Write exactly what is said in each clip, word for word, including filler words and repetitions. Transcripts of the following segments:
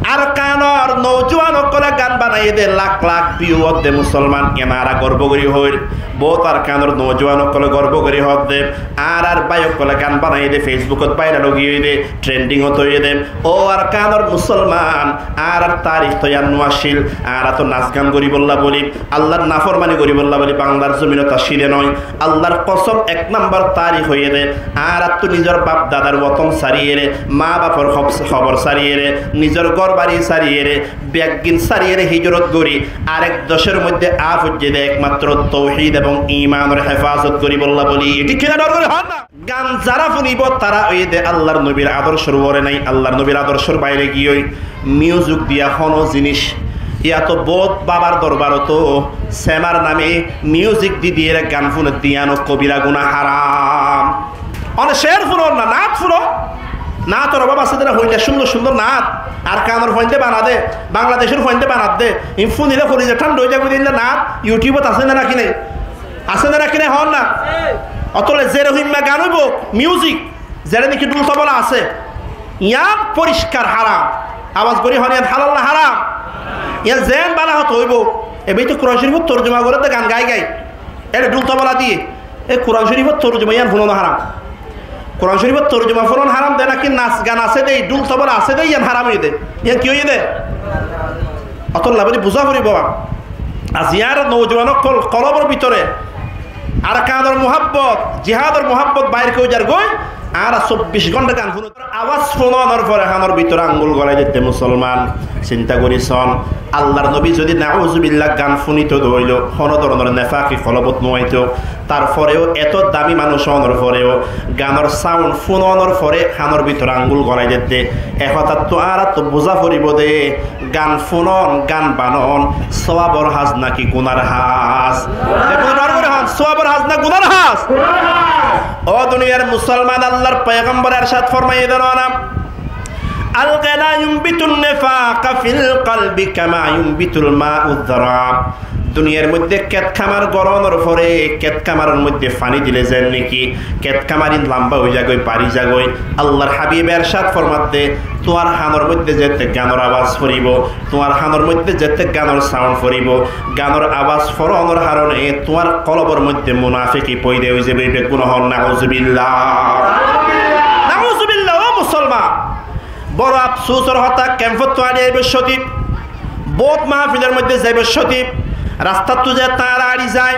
Arkanor noujuwan ókkole gan banaiyé dé, lak lak view ódde musolman, iyan añára gorbo gorí hoóir. Bout Arkanor noujuwan ókkole gorbo gorí hoódde, añárar bái ókkole gan banaiyé dé, Facebookot viral ói giyé dé, trending ot óiye dé. Ó Arkanor musolman, añárar tarik to iyan no accíl, añára to nas gan goríbolla bóli, Allar naformani goríbolla bóli Banglar zominot accí dé noó. Allar kosom, ek nombor tarik óiye dé, añárattú nizor baf dadar woton sariyére, maa bafor hob-, hobor sariyére, nizor gór bari sariyére, beggín sariyére hijrot gorí arek decór moidde aá foijjé dé, ekmatro touhid ebong imanor hefazot goríbolla bóli. Thík ki na, dór gorí hoón na? Gan zará funibó tará óiye dé Allar nobir adorcor uore nái, Allar nobir adorcor baire giyói. Music diya honó ziníc, yáto bout babar dorbaroto semar name music di diyére gan fúne dé, iyan ó kobira guná, haram. One cér fúnon na, naát fúno. Naátor obab asé dé na, hoilla cúndor cúndor naát. Arkanor fuainde bana dé, Bangladecór fuainde bana dé. Iín fúnile koliza thánda ói zagói dé, ílla naát YouTube ot asé né náki nái? Asé né náki nái hoón na? Ótolla zere hoimma gan óibo, music, zere niki dhul tobola asé, iyan foriskar haram. Abas gorí hoón, iyan halal na haram? Iyan zeén bála hotá óibo. Ebe to Kuran Córifor torjuma goré dé gan gái gái, ére dhul tobola diyé. E Kuran Córifor torjuma iyan fúnon haram. Kuran Córifor torjuma fúnon haram dé náki nas gan asé dé, dhul tobola asé dé, iyan haram óiye dé? Iyan ki óiye dé? Ótolla bóli buzá foribó. Aijja añárar noujuwan ókkol kolbor bútore Arkanor muhábbot, jihador muhábbot bair gorí zargói, añára sobbic gónta gan fúni. Abas fúnonor fore hanor bútore angul golai dé dé musolman. Sinta gorí soón, Allar nobi zodi nauzubillah gan fúnito dé óilo, honó doronor nefaki kolbot no aito. Tarfore yó eto dami manúic ónor fore yó ganor sound fúnonor fore hanor bútore angul golai dé dé. E hotáttú añárattú buzá foribó dé, gan fúnon, gan banon, sóabor ham náki gunar ham? Dekón, dór gorí hoón, sóabor ham ná gunar ham? Ó duniyar musolman, Allar foigambore ercad formaiyé dé noó na, "الغنى ينبت النفاق في القلب كما ينبت الماء الذرة." Duniyar moidde ket kamar gorónor fore ket kamaror moidde faní dile zeén niki ket kamar ín lamba ói zagói, bari zagói, Allar habibe ercad formadde, tuáñr hanor moidde zeéte ganor abas foribó, tuáñr hanor moidde zeéte ganor sound foribó, ganor abas foronor harone tuáñr kolbor moidde munafiki foida ói zaibói, beggúne hoón nauzubillah. Nauzubillah, ó musolman. Boro afsusor hotá, kemfottú añçí aibór cóti, bout mahfilor moidde zaibór cóti, rastattú ze tañra añçí zai,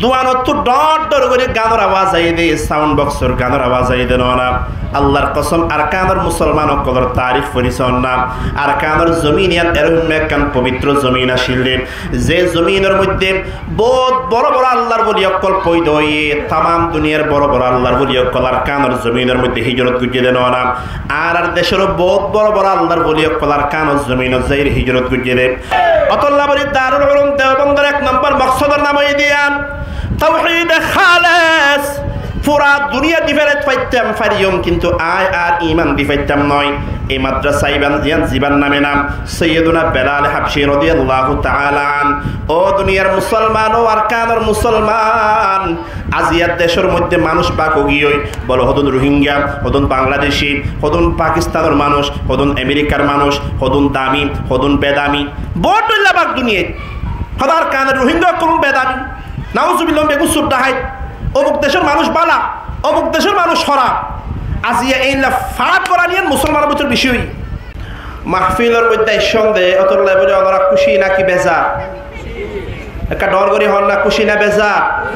duanottú dhor dhor gorí ganor abas aiyé dé, sound boxor ganor abas aiyé dé noó na. Allar kosom, Arkanor musolman ókkolor tarik fori soón na. Arkanor zomin iyan erehómma ekkán pobitro zomin accíl dé, ze zominor moidde bout boro boro Allar woli ókkol foida óiye, tamam duniyar boro boro Allar woli ókkol Arkanor zominor moidde hijrot goijjé dé noó na. Añárar decór bout boro boro Allar woli ókkol Arkanor zominot zaiyóre hijrot goijjé dé. Ótolla bóli Darul Ulum Deobondor ek nombor moksodor nam óiye dé iyan, touhide háles. Fura duniyat di félai faittam faijjum, kintu añí ar iman di faittam noó. E madrasa iban, iyan zibar name nam Sayyiduna Belal Habshi rodiyallahu taala an. Ó duniyar musolman, ó Arkanor musolman, aijja decór moidde manúic bák ói giyói, bolo hodún Ruhingya, hodún Bangladeci, hodún Pakistanor manúic, hodún Amerikar manúic, hodún dami, hodún bedami, bout dhoilla bák duniyait. Hodá Arkanor Ruhingya ókkol bedami. Nauzubillah, beggún sur dahait. Omuk decór manúic bála, omuk decór manúic hóraf. Aijja eilla fák gorán iyan musolmanor bútore beci óiye. Mahfilor moidde aiccón dé, ótolla bóli onora kúci náki bezar? Ekká dhor gorí hoón na, kúci ná bezar?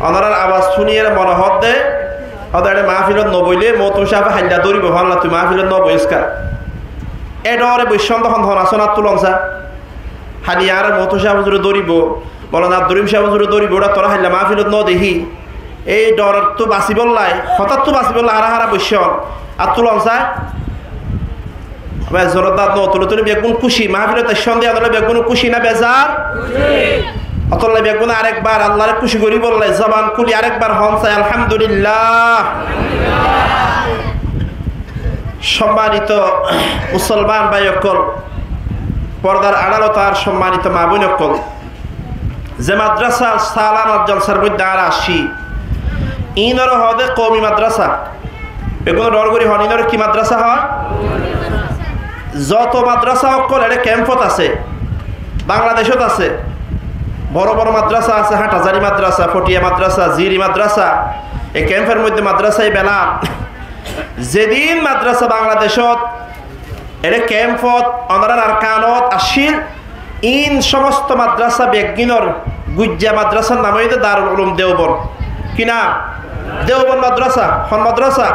Onorar abas fúniyóre mone hoó dé, hoó dé, eçé mahfilot no boile Moóttom sáfe hailla dóribo, fán la tui mahfilot no boiyós ká. E dhore boiccón dé, hon hon asón át tulón sa. Háli añárar Moóttom sáf huzure dóribo, Molana Abdur Rohim sáf huzure dóribo, óra torá hailla mahfilot no dehí. Ei dhorottú basibólla, hotáttú basibólla hará hará boiccón, át tulón sa. Abar ezzonor dát no tulé, tui beggún kúci, mahfilot aiccón dé, yíanor beggún kúci ná bezar? Kúci. Ótolla beggún arekbar Allaré kúci goríbolla zoban kúli arekbar hoón sai, Alhamdulillah. Sommanito musolman bái ókkol, fordar añçálot añár sommanito maa bóin ókkol, ze madrasa salanor jolsar moidde añára aiccí, iínoré hoó dé koumi madrasa. Beggúne dhor gorí hoón, iínoré ki madrasa hoó? Zoto madrasa ókkol eçé kempot asé, Bangladecót asé, boro boro madrasa asé, Háthazari madrasa, Fotiya madrasa, Ziri madrasa, e kemfor moidde madrasa-i Belal. Zedin madrasa Bangladecót eçé kempot, onorar Arkanot accíl, in somosto madrasa beggúnor guijja madrasar nam óilde Darul Ulum Deobon. Ki nam? Deobon madrasa. Hon madrasa?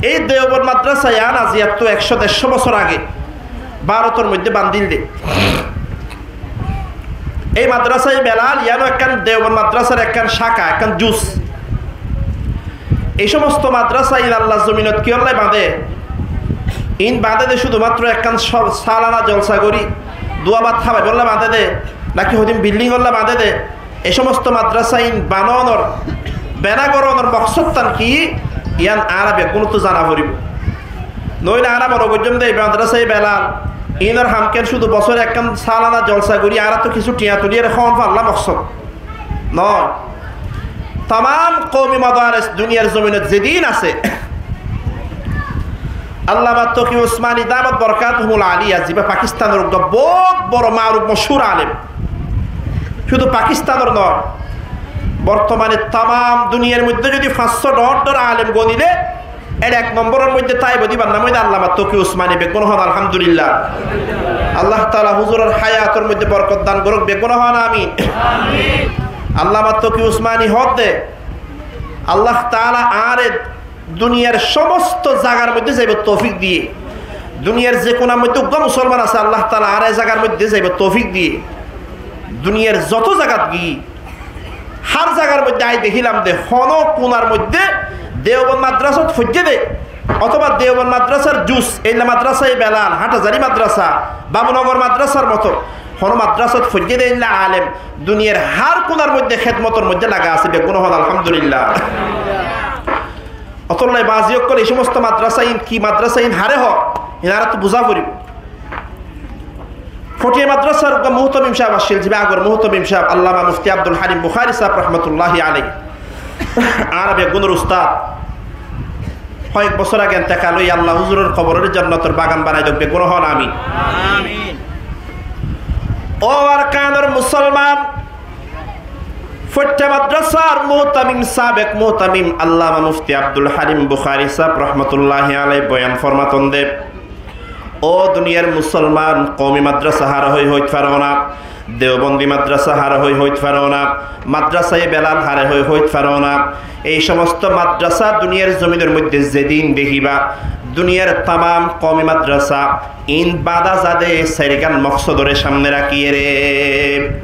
Ei Deobon madrasa yián aziyattú ekcó deccó bosór age Bárotor moidde bandíl dé. Ei madrasa-i Belal yiáno ekkán Deobon madrasar ekkán cáka, ekkán jus. Ei somosto madrasa in Allar zominot kiyólla bañdé? In bañdé dé cúdumatró ekkán só-, sálana jolsa gorí, duwa bát hábaibolla bañdé dé, náki hodún bildingolla bañdé dé? Ei somosto madrasa in banonor, bena gorónor moksódtán ki? Yián añára beggúnottú zana foribó. Noóile añára mone goijjóm dé ei madrasa-i Belal inor hamken cúdu bosóre ekkán sálana jolsa gorí añárattú kissú thiañ tuliyére hoón falla moksód. Noó. Tamám koumi madaris duniyar zominot zedin asé, Allama Toki Usmani damat borkatuhumul aliya, zibá Pakistanor uggwá bout boro maruf mochúr alem. Cúdu Pakistanor noó, bortomane tamám duniyar moidde zodi fañssó dhoóñr dhoóñr alem gonilé, Eçé ek nombóror moidde táibo dé, ibar nam óilde Allama Toki Usmani, beggúne hoón Alhamdulillah. Allah taala huzuror hayator moidde borkot dan gorók, beggúne hoón amin. Allama Toki Usmani hoódde, Allah taala añáre duniyar somosto zagar moidde zaibar toufik diyé. Duniyar ze kunar moidde uggwá musolman asé, Allah taala añáre e zagar moidde zaibar toufik diyé. Duniyar zoto zagat giyí, hár zagar moidde aññí dekílam de, honó kunar moidde Deobon madrasat foijjé de, otóba Deobon madrasar jus, éilla madrasa-i Belal, Háthazari madrasa, Babunogor madrasar moto, honó madrasat foijjé de éilla alem, duniyar hár kunar moidde hédmotor moidde laga asé, beggúne hoón Alhamdulillah. Ótolla bazi ókkol, ei somosto madrasa in ki madrasa in haré hoó, in añárattú buzá foribó. Fotiya madrasar uggwá muhtamim sáb accíl, zibá agor muhtamim sáb, Allama Mufti Abdul Halim Bukhari sáb rahmatullahi alaihi. Añára beggúnor ustad. Hoyek bosór age entekal óiye, Allah huzuror kobororé jonnotor bagan banai douk, beggúne hoón amin. Amin. Ó Arkanor musolman, Fotiya madrasar muhtamim, sabek muhtamim Allama Mufti Abdul Halim Bukhari sáb rahmatullahi alaihi boyan formaton de. Ó duniyar musolman, koumi madrasa haré hoó hoit faro na, Deobondi madrasa haré hoó hoit faro na, madrasa-i Belal haré hoó hoit faro na. Ei somosto madrasa duniyar zominor moidde zedin dekíba, duniyar tamám koumi madrasa in bañdá za de sairgán moksódoré samne rakíyeré.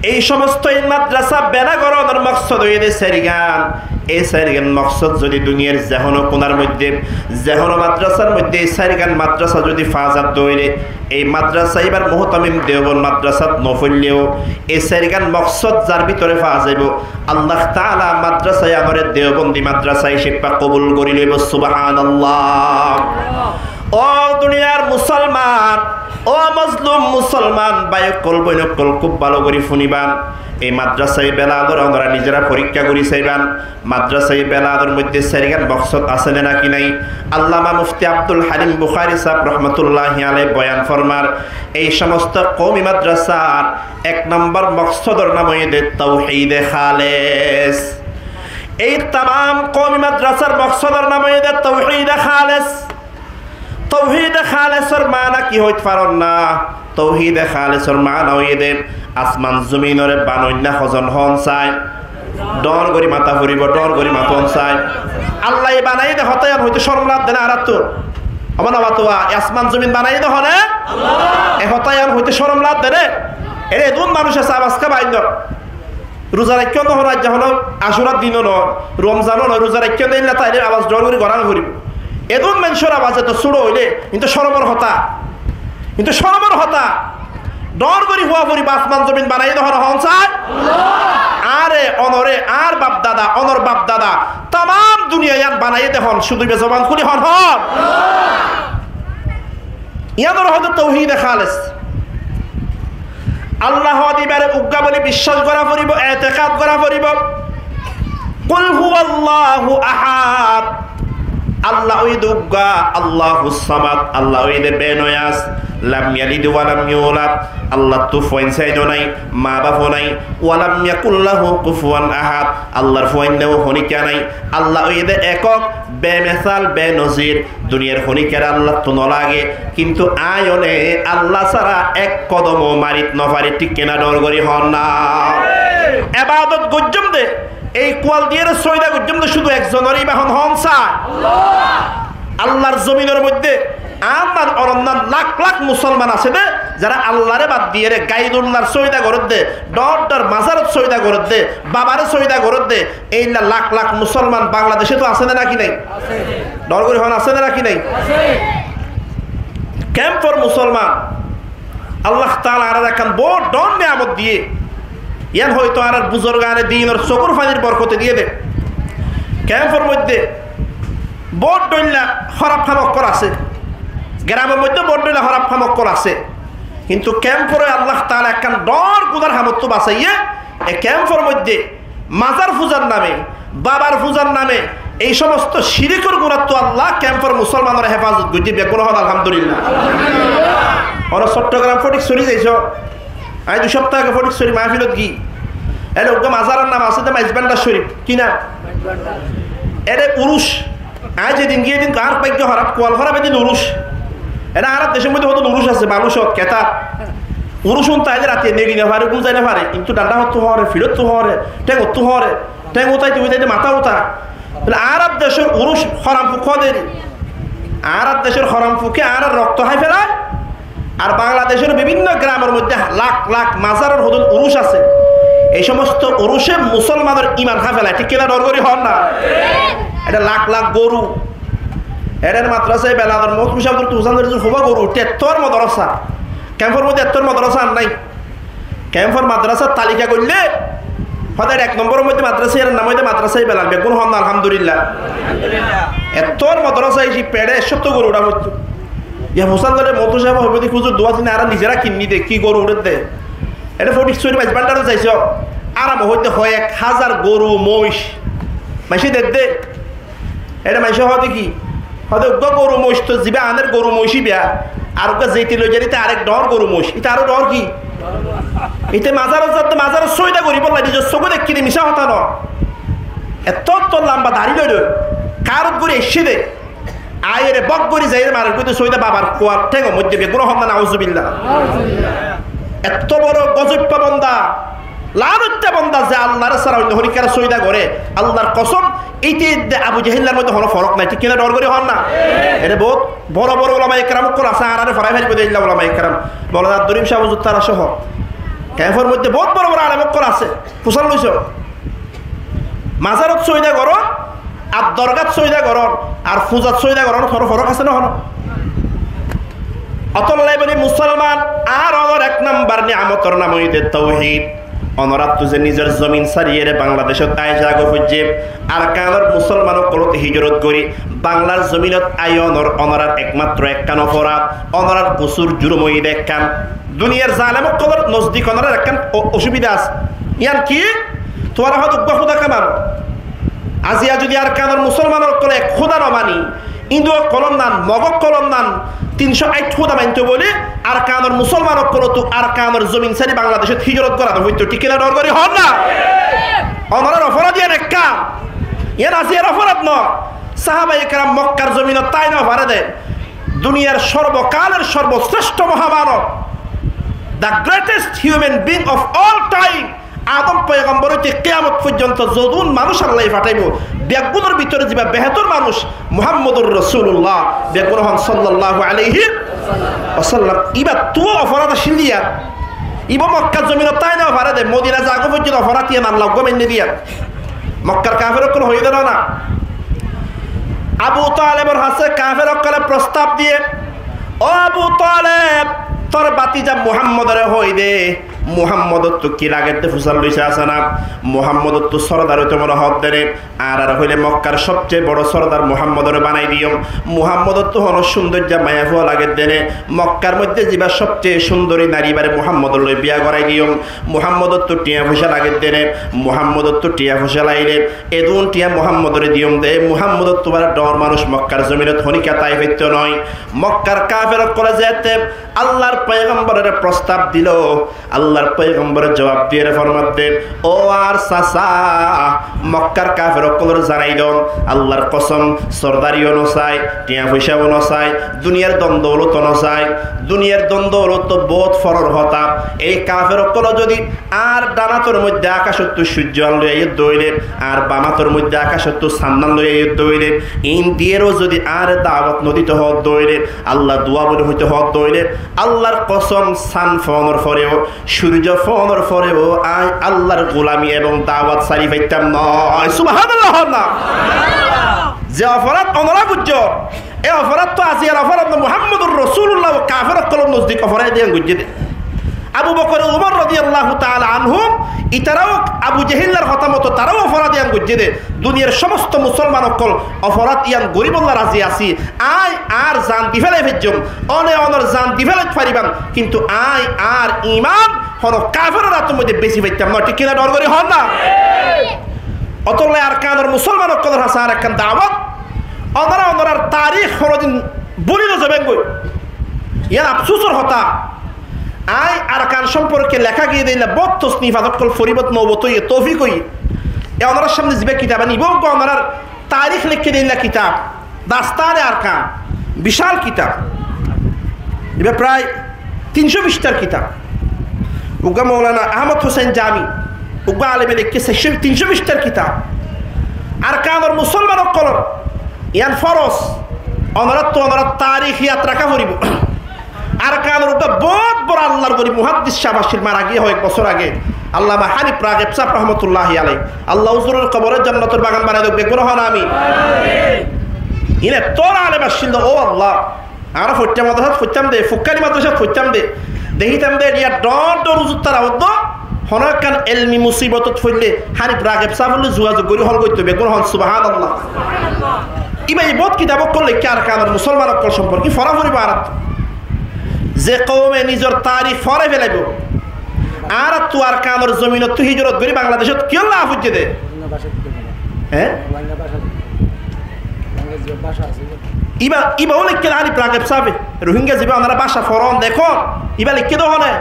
Ei somosto in madrasa bena gorónor moksód óiye de sairgán. E sairgán moksód zodi duniyar ze honó kunar moidde, ze honó madrasar moidde e sairgán madrasa zodi faa za de óile, ei madrasa ibar muhtamim Deobon madrasat no foilleyo, e sairgán moksód zar bútore faa zaibo, Allah taala madrasa iyanore Deobondi madrasa hísabe kobul gorí loibo. Subhanallah. Ó duniyar musolman, ó mozlum musolman bái ókkol, boin ókkol, kúb bála gorí fúniban. Ei madrasa-i Belaloré onora nizora forikká gorí saiban. Madrasa-i Belalor moidde sairgán moksód asé né náki nái? Allama Mufti Abdul Halim Bukhari sáb rahmatullahi alaihi boyan formar, ei somosto koumi madrasar ek nombor moksódor nam óiye de touhide kháles. Ei tamám koumi madrasar moksódor nam óiye de touhide kháles. Touhide khalesor maána ki hoit faron na? Touhide khalesor maána óiye de, asman zominore banoinna hozon hoón sai? Dhoóñr gorí mata foribó, dhoóñr gorí maton sai. Allaye banaiyé de hotá yián hoité córom lage dé né añárattú? Aban aban tuwa, asman zomin banaiyé de hone? Allah. E hotá yián hoité córom lage dé né? Ere edún manúic asé, abas ká baindor. Ruza raikkó no hono, aijja hono Acúrar din no, Romzan no, ruza raikkó no, éilla taile abas dhoóñr gorí gorá no foribó. Edún maincór abas eto cúro óile, kintu córomor hotá. Kintu córomor hotá. Dhoóñr gorí huá foribó, asman zomin banaiyé de hone hoón sai? Añáre, onore, añár baf dada, onor baf dada, tamám duniya yián banaiyé de hone, cúdu ibá zoban kúli hone hoón? Yiánore hoó de touhide khalis. Allah hoó de ibáre uggwá buli biccác gorá foribó, etekad gorá foribó. Qul huwallahu ahad. Allah óiye de uggwá, Allahus Samad, Allah óiye de benoyaz, lam yalid wa lam yulad, Allattú fuain sáin ó nái, mabaf ó nái, wa lam yakun lahu kufuwan ahad, Allar fuainna ó honíkka nái, Allah óiye de ekok, bemesal, benozir, duniyar honíkkare Allattú nolage, kintu aññí one Allah sára ek kodom ó marit nofarir, thík ki na? Dhoóñr gorí hoón na. Ebadot goijjóm de, ei kual diyére sóida goijjóm de cúdu ekzonoré, íba hon, hon sá? Allah. Allar zominor moidde añár nan, onor nan lak lak musolman asé de, zará Allaré bad diyére Gairullar sóida gorédde, dhoóñr dhoóñr mazarot sóida gorédde, babaré sóida gorédde, éilla lak lak musolman Bangladecót asé né náki nái? Asé. Dhoóñr gorí hoón, asé né náki nái? Asé. Kemfor musolman, Allah taala añáráre ekkán boóut dhoóñr niyamot diyé. Yían hoito añárar buzurgane dinor sokúr fanir borkote diyé de. Kemfor moidde boóut dhoilla hóraf ham ókkol asé. Geramor moidde boóut dhoilla hóraf ham ókkol asé. Kintu kemforé Allah taala ekkán dhoóñr gunar hamottú basaiyé. E kemfor moidde mazar fuzar name, babar fuzar name, ei somosto cirikor gunattú Allah kemfor musolmanoré hefazot goijjé, beggún hoón alhamdulillah. Óra Cottogram Fothiksori zaisó, aññí dui sopta age Fothiksori mahfilot giyí, ede uggwá mazaror nam asé de Maizbandar Corif, ki nam? Ede uruc, aññí zedin giyí edin añár báiggo hóraf, kual hóraf edin uruc. Ede añárar decór moidde hodún uruc asé, Balucot, Ketat. Uruc ún taile rati neri nofaré, gúm zai nofaré, kintu dhanda hottú hoóre, fiçottú hoóre, théngottú hoóre, théng utáite utáite matá utá. Tóile añárar decór uruc horam fuk hoó deri. Añárar decór horam fuke añárar rokto hái felai. Ar Bangladecór bibinno geramor moidde lak lak mazaror hodún uruc asé. Ei somosto uruce musolmanor iman hái felai, thík ki na? Dhoóñr gorí hoón na. Ede lak lak goru. Ede madrasa Belalor Muhtasim sáb dóri tusan dóri fua goru, ettór madrasa. Kemfor moidde ettór madrasa ar nái. Kemfor madrasar talika goille, hoó de ek nombor moidde madrasa, yar nam óiye de madrasa Belal, beggún hoón na alhamdulillah. Ettór madrasa, isi peçe ek cót goru uçá foittó. Yá fusán dóre Muhtasim sáb hoibo de, huzur duwa tin añára nizera kinní de, ki goru uçér de. Ede Fothiksori Maizbandar zaisó, añára mohóidde hoó ek házar goru moic. Maincé der de. Ede maincé hoó de ki? Hoó de uggwá goru moic to ziba aner goru moic íba, ar uggwá zeite loi zar íte arek dhoóñr goru moic. Íte aró dhoóñr ki? Íte mazarot zadde mazarot sóida goríbolla nizor sóge dekkí de, misá hotá no. Ettór lamba dari loi loi, karot gorí aiccé de. Aiyóre bok gorí zaiyóre marer gorí de sóida babar kuar théngor moidde, beggún hoón na nauzubillah. Ettó boro gozoippá bonda, laanoittá bonda ze Allaré sára oinno honíkkaré sóida goré. Allar kosom, íte edde Abu Jehillar moidde honó forok nái, thík ki na? Dhoóñr gorí hoón na. Ede bout boro boro ulamaye keram ókkol asé, añáráre forai faribó de éilla ulamaye keram. Moulana Abdur Rohim sáb huzur tara sóho. Kemfor moidde bout boro boro alem ókkol asé. Fusán loisó. Mazarot sóida gorón, ar dorgat sóida gorón, ar fuzat sóida gorón, honó forok asé né honó? Ótolla boli musolman, añár onor ek nambar niyamotor nam óiye de touhid. Onoráttu ze nizor zomin sári ere Bangladecót ai zagói foijjé, Arkanor musolman ókkolót hijrot gorí, Banglar zominot ai onor, onorár ekmatro ekkán oforad, onorár gusúr jurum óiye de ekkán. Duniyar zalem ókkolór nozdik onorár ekkán o-, ocúbida asé. Yían ki? Tuáñra hoó de uggwá húda ká mano. Aziya zodi Arkanor musolman ókkole ek húda no mani, Indu ókkolór nan, Mog ókkolór nan, tin có áit húda maintó bóli Arkanor musolman ókkolóttu Arkanor zomin sári Bangladecót hijrot gorá no foittó, thík ki na? Dhoóñr gorí hoón na. Onorár oforad yían ekkán. Yían aziyar oforad no. Sahabaye keram Mokkar zominot tái no faré de. Duniyar sorbokálor sorbosrestho mohamanob, the greatest human being of all time, Adom poigambor óite kiyamot foijjonto zodún manúic Allaye fathaibó, beggúnor bútore ziba behétor manúic Muhammodur Rosulullah, beggúne hoón sallallahu alaihi wasallam. Íbattu oforad accíl de yían. Íba Mokkar zominot tái no faré de, Modina zagói foijjonto oforad yían Alla uggwá mainné de yían. Mokkar kafer ókkol hoiyé de no na. Abu Talebor hañsé kafer ókkole prostab diyé, "Ó Abu Taleb, Tor bátija Muhámmodore hoóide, Muhámmodottú ki lagedde fusár loisá asé na? Muhámmodottú sordar óito mone hoódde né? Añárar hoilé Mokkár sobcé boro sordar Muhámmodore banai diyum. Muhámmodottú honó cúndoijja maiyafua lagedde né? Mokkár moidde zibá sobcé cúndori nari íbare Muhámmodor loi biya gorai diyum. Muhámmodottú thiañ foicá lagedde né? Muhámmodottú thiañ foicá laile edún thiañ Muhámmodore diyum de. Muhámmodottú bára dhoóñr manúic Mokkár zominot honíkka tái faittó noó. Mokkár kafer ókkole zeéñtte Allar foigamborore fostab dilo, Allar foigambore zuab diyére formadde, "Ó añár sasa, Mokkár kafer ókkolore zanai do, Allar kosóm, sordariyó nosai, thiañ foicáyo nosai, duniyar don doulot nosai, duniyar don doulot to bout foror hotá. Ei kafer ókkol zodi añár dhanator moidde akacottú cúijjo án loi aiyé de óile, añár bamator moidde akacottú sann án loi aiyé de óile, iín diyéreo zodi añáre dawot nodito hoó de óile, Allar dua boli hoito hoó de óile, Allar kosóm, sann foónor foreo, cúijjo foónor foreo añí Allar gulami ebong dawot sári faittám noó." Subhánallah hoór na? Ze oforát onorá goijjó, e oforát to aziyar oforát no, Muhámmodur Rosúlullah ó kafer ókkolor nozdik oforát yián goijjé de. Abu Bokor, Umar rodiyallahu taala anhum, itaráo Abu Jehillar hotá moto taráu oforát yián goijjé de. Duniyar cómosto musolman ókkol oforát yián goríbolla razi así. Añí añár zan di félai faijjóm, one onor zan di félai faribán, kintu añí añár iman honó kaferor átor moidde besi faittám noó, thík ki na? Dhoóñr gorí hoón na. Ótolla Arkanor musolman ókkolor hañsé añár ekkán dawot, onorá onorár tarík honódin búli nozaibá goi. Yián afsusor hotá. Añí Arkan cómporke leká giyé de ílla bout tosnifat ókkol foribót noubot óiye, toufik óiye. E onorár sámne zibá kitab aní, ibá uggwá onorár tarík leikké de ílla kitab, Dastane Arkan, bicál kitab. Ibá prai tin cót fiçtar kitab. Uggwá Moulana Ahmod Husain Jami, uggwá aleme leikké sair cót, tin cót fiçtar kitab. Arkanor musolman ókkolor yián foros, onoráttu onorár tarík yad raká foribó. Arkanor uggwá bout boro Allar woli muháddis sáb accíl, mara giyé hoiyek bosór age, Allama Hanif Rageb sáb rahmatulláhi alai. Allah huzuror kobore jonnotor bagan banai douk, beggúne hoón amin. Iín ettór alem accíl de, ó Allah. Añára foittám, madrasát foittám de, Fukkani madrasát foittám de, dekítám de, iyá dhoóñr dhoóñr uzur tara uddó, honó ekkán elmi musibotot foillé Hanif Rageb sábor loi zugazug gorí hól goittó, beggúne hoón subhánallah. Ibá ye bout kitab ókkol leikké Arkanor musolman ókkol cómporke, forá foribó añáráttu. Ze koume nizor tarík forai felaibó, añáráttu Arkanor zominottú hijrot gorí Bangladecót kiyólla aá foijjé de? Hé? Ibá, ibá ó leikké de Hanif Rageb sábe, Rohingya zibá onorá báca forón, dekón, ibá leikké de hone?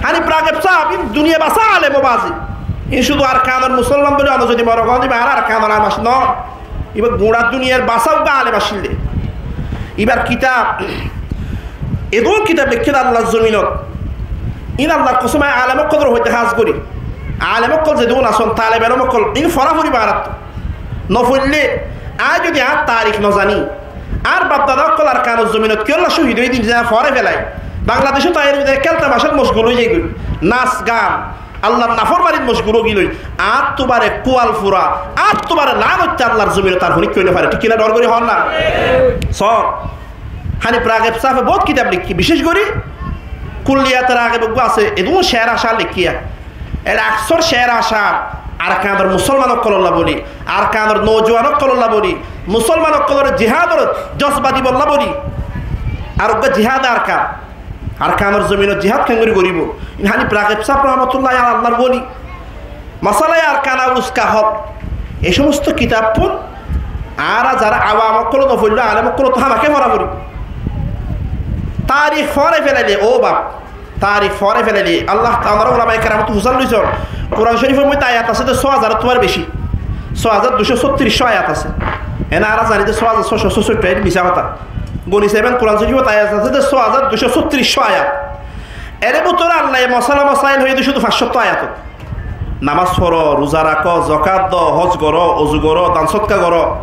Hanif Rageb sáb, iín duniyai basá alem ó bazi. Iín cúdu Arkanor musolman bóli onor zodi mone goró de ibá añára Arkanor alem accíl, noó. Ibá guñça duniyar basá uggwá alem accíl de. Ibár kitab, edún kitab leikké de Allar zominot. Iín Allar kosóm, añí alem ókkolor hoité hás gorí. Alem ókkol zedún asón, talebe elóm ókkol, iín forá foribó añáráttu. Nofoillé, añí zodi añár tarík nozaní, añár bafdada ókkol Arkanor zominot kiyólla cóhid óiye de yián forai felai, Bangladecót aiyóre de kél tamacát mocgul ói zaigói, nas gan, Allar naformanit mocgul ói gilói, añáttu baré kual fura, añáttu baré laánoitta Allar zominot ar honíkka ói nofaré, thík ki na? Dhoóñr gorí hoón na. Sóo, Hanif Rageb sábe bout kitab leikké, bicéc gorí Kulliyat Rageb uggwá asé, edún ceér acár leikké. Ere aksór ceér acár Arkanor musolman ókkolólla bóli, Arkanor noujuwan ókkolólla bóli, musolman ókkolóre jihádor jozba dibolla bóli. Ar uggwá jiháde Arkan, Arkanor zominot jihád keéngorí goríbou? Iín Hanif Rageb sáb rahmatulláhi alaihi, Allar wóli. Masalaye Arkan Awus Kahol, e cómosto kitab fún añára zará awam ókkol nofoillé, alem ókkol to hámaká fora foribó. Tarík forai felailé, ó baf, tarík forai felailé. Allah, onorá ulamaye keramottu fusár loisón. Kuran Córifor moidde ayat asé de só hazarottú ar beci. Só hazar ducó sóttiríc ayat asé. Ene añára zani de só hazar sócó sóttiríc, misá hotá. Goni saiban, Kuran Córifor ayat asé de só hazar ducó sóttiríc ayat. Ere bútore Allaye mosala mosail hoiyé de cúdu fañs cót ayat. Namás foró, ruza rakó, zokát do, hóz goró, ozu goró, dan sódka goró.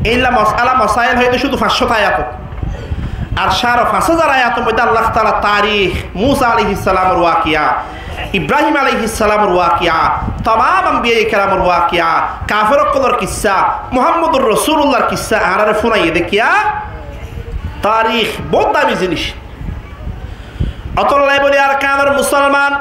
Éilla mosala mosail hoiyé de cúdu fañs cót ayat. Ar cáre fañs házar ayator moidde Allah taala tarík, Musa alaihissalamor wakiya, Ibrahim alaihissalamor wakiya, tamam ambiyaye keramor wakiya, kafer ókkolor kissá, Muhammodur Rosulullar kissá añáráre fúnaiyé de kiyá? Tarík bout dami zinis. Ótolla bóli Arkanor musolman,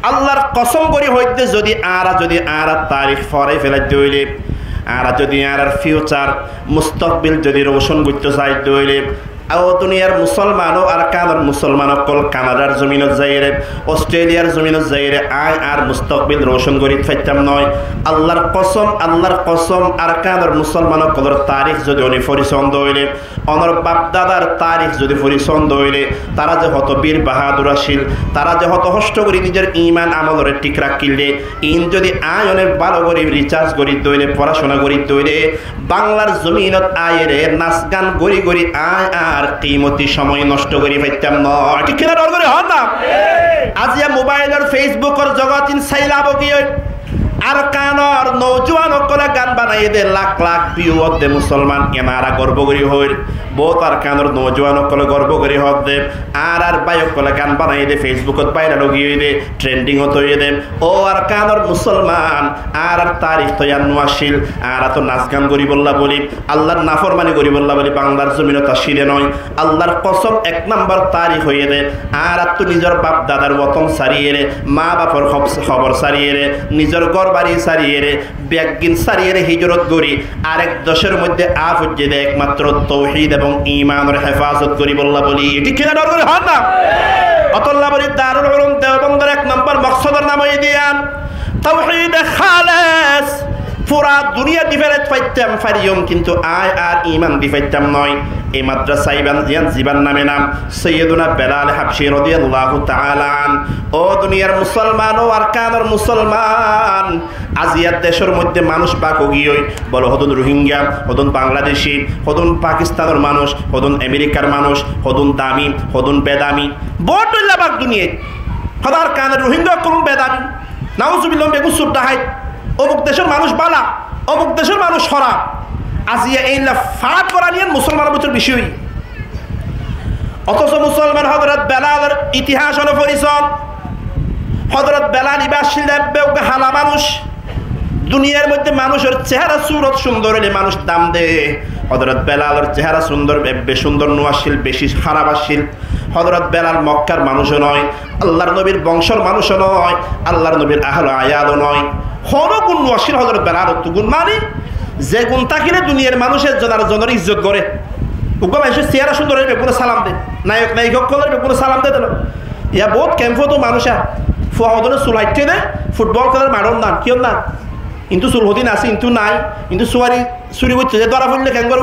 Allar kosóm gorí hoóidde, zodi añára, zodi añárar tarík forai felaidde óile, añára zodi añárar fiucar, mustokbil zodi rocón goittó saidde óile, ó duniyar musolman, ó Arkanor musolman ókkol, Kanadar zominot zaiyóre, Ostreliyar zominot zaiyóre, añí añár mustokbil rocón gorí faittám noó. Allar kosóm, Allar kosóm, Arkanor musolman ókkolor tarík zodi óni fori sónde óile, ónor bafdadar tarík zodi fori sónde óile, tará ze hoto bir bahadur accíl, tará ze hoto hoctó gorí nizor iman amoloré thík rakíl dé, iín zodi añí óne bála gorí risarc gorídde óile, foracúna gorídde óile, Banglar zominot aiyóre nasgan gorí gorí añí añár kimoti cómoi noctó gorí faittám noó. Thík ki na? Dor gorí hoón na. Aziya mobailor, Feisbukor zogot iín sailá bogiyói. Arkanor noujuwan ókkole gan banaiyé dé, lak lak viu ódde musolman, iyan añára gorbo gorí hoóir. Bout Arkanor noujuwan ókkole gorbo gorí hoódde, añárar bái ókkole gan banaiyé dé, Feisbukot bairal ógiyói dé, trendingot óiye dé. Ó Arkanor musolman, añárar tarík to iyan no accíl, añára to nasgan goríbolla bóli, Allar naformani goríbolla bóli Banglar zominot accíl dé noó. Allar kosóm, ek nombor tarík óiye dé, añárattú nizor bafdadar woton sariyóre, mabafor hob-, hobor sariyóre, nizor górbari sariyóre, beggín sariyóre hijrot gorí arek decór moidde aá foijjé dé, ekmatro touhid ebong imanor hefazot goríbolla bóli. Thík ki na? Dor gorí hoón na. Ótolla bóli Darul Ulum Deobondor ek nombor moksodor nam óiye dé iyan, touhide khalis. Fura duniyat di felai faittám fariyum, kintu añí añár iman di faittám noó. Ei madrasa iban, iyan zibar name nam Sayyiduna Belal Habshi rodiyallahu taala an. Ó duniyar musolman, ó Arkanor musolman, aziya decór moidde manúic bak ógiyói, bóle hodún Ruhingya, hodún Bangladeshi, hodún Pakistanor manúic, hodún Amerikar manúic, hodún dami, hodún bedami, bout dhoilla bak duniyait. Hodún Arkanor Ruhingya ókkol bedami. Nauzubillah, beggún sur dahait. Omuk decór manúic bála, omuk decór manúic hóraf. Aziya eilla fak goraniyan musolmanor bútore beci óiye. Otoso musolman Hozorot Belalor itihas óne fori sóon. Hozorot Belal ibá accíl dé ebbe uggwá hala manúic. Duniyar moidde manúicor cehara surot cúndor óile manúic dam de. Hozorot Belalor cehara cúndor, ebbe cúndor no accíl, beci hóraf accíl. Hozorot Belal Mokkar manúic ó noó, Allar nobir bongcor manúic ó noó, Allar nobir ahol ayal ó noó. Honó gun no accíl Hozorot Belalottú. Gun mani, ze gun tákile duniyar manúic ezzon arezzonor izzot goré. Uggwá manúicor siyara cúndor óile beggúne salam de. Nayok nayika ókkolore beggúne salam de dé. Iyan bout kemfot ó manúic, fua hodúne sul haitté dé, futbol kélar maçór nan, kiyór nan. Kintu sul hodún asé, kintu nai, kintu suwari suri goittó ze dóra foille keén goré?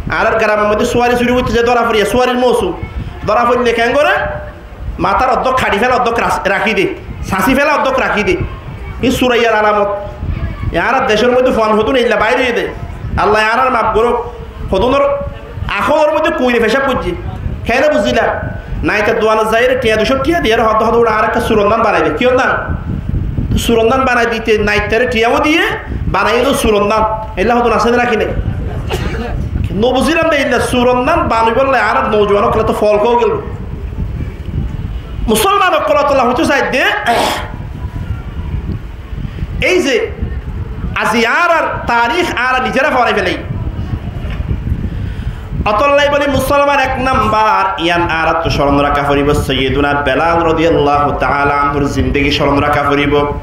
Añárar geramor moidde suwari suri goittó ze dóra foille, suwarir mousum. Dóra foille keén goré? Matár oddók hári féla, oddók ras-, rakí de. Sasí féla, oddók rakí de. Iín suraiyar alamot. Añárar decór moidde fuain hodún eilla bair óiye dé. Allaye añárare maf gorouk. Hodúnor akolor moidde kuñire fecáb goijjé. Keéne buzíla? Naitar duanot zaiyóre thiañ, duicó thiañ diyóre hoddé hoddé uçá añáre ekká suror nan banai de. Kiyór nan? Suror nan banai dite naittare thiañó diye, banaiyé dé suror nan. Eilla hodún asé né naki nai? No buzílam dé, eilla suror nan banaibólla añárar noujuwan ókkol etó fool ói gel. Musolman ókkol, ótolla hoitó saidde, ei ze azi añárar tarík añára nizera forai felai. Ótolla bóli musolman ek nambar, iyan añárattú coron raká foribó, Sayyiduna Belal rodiyallahu taala anhur zindegi coron raká foribó.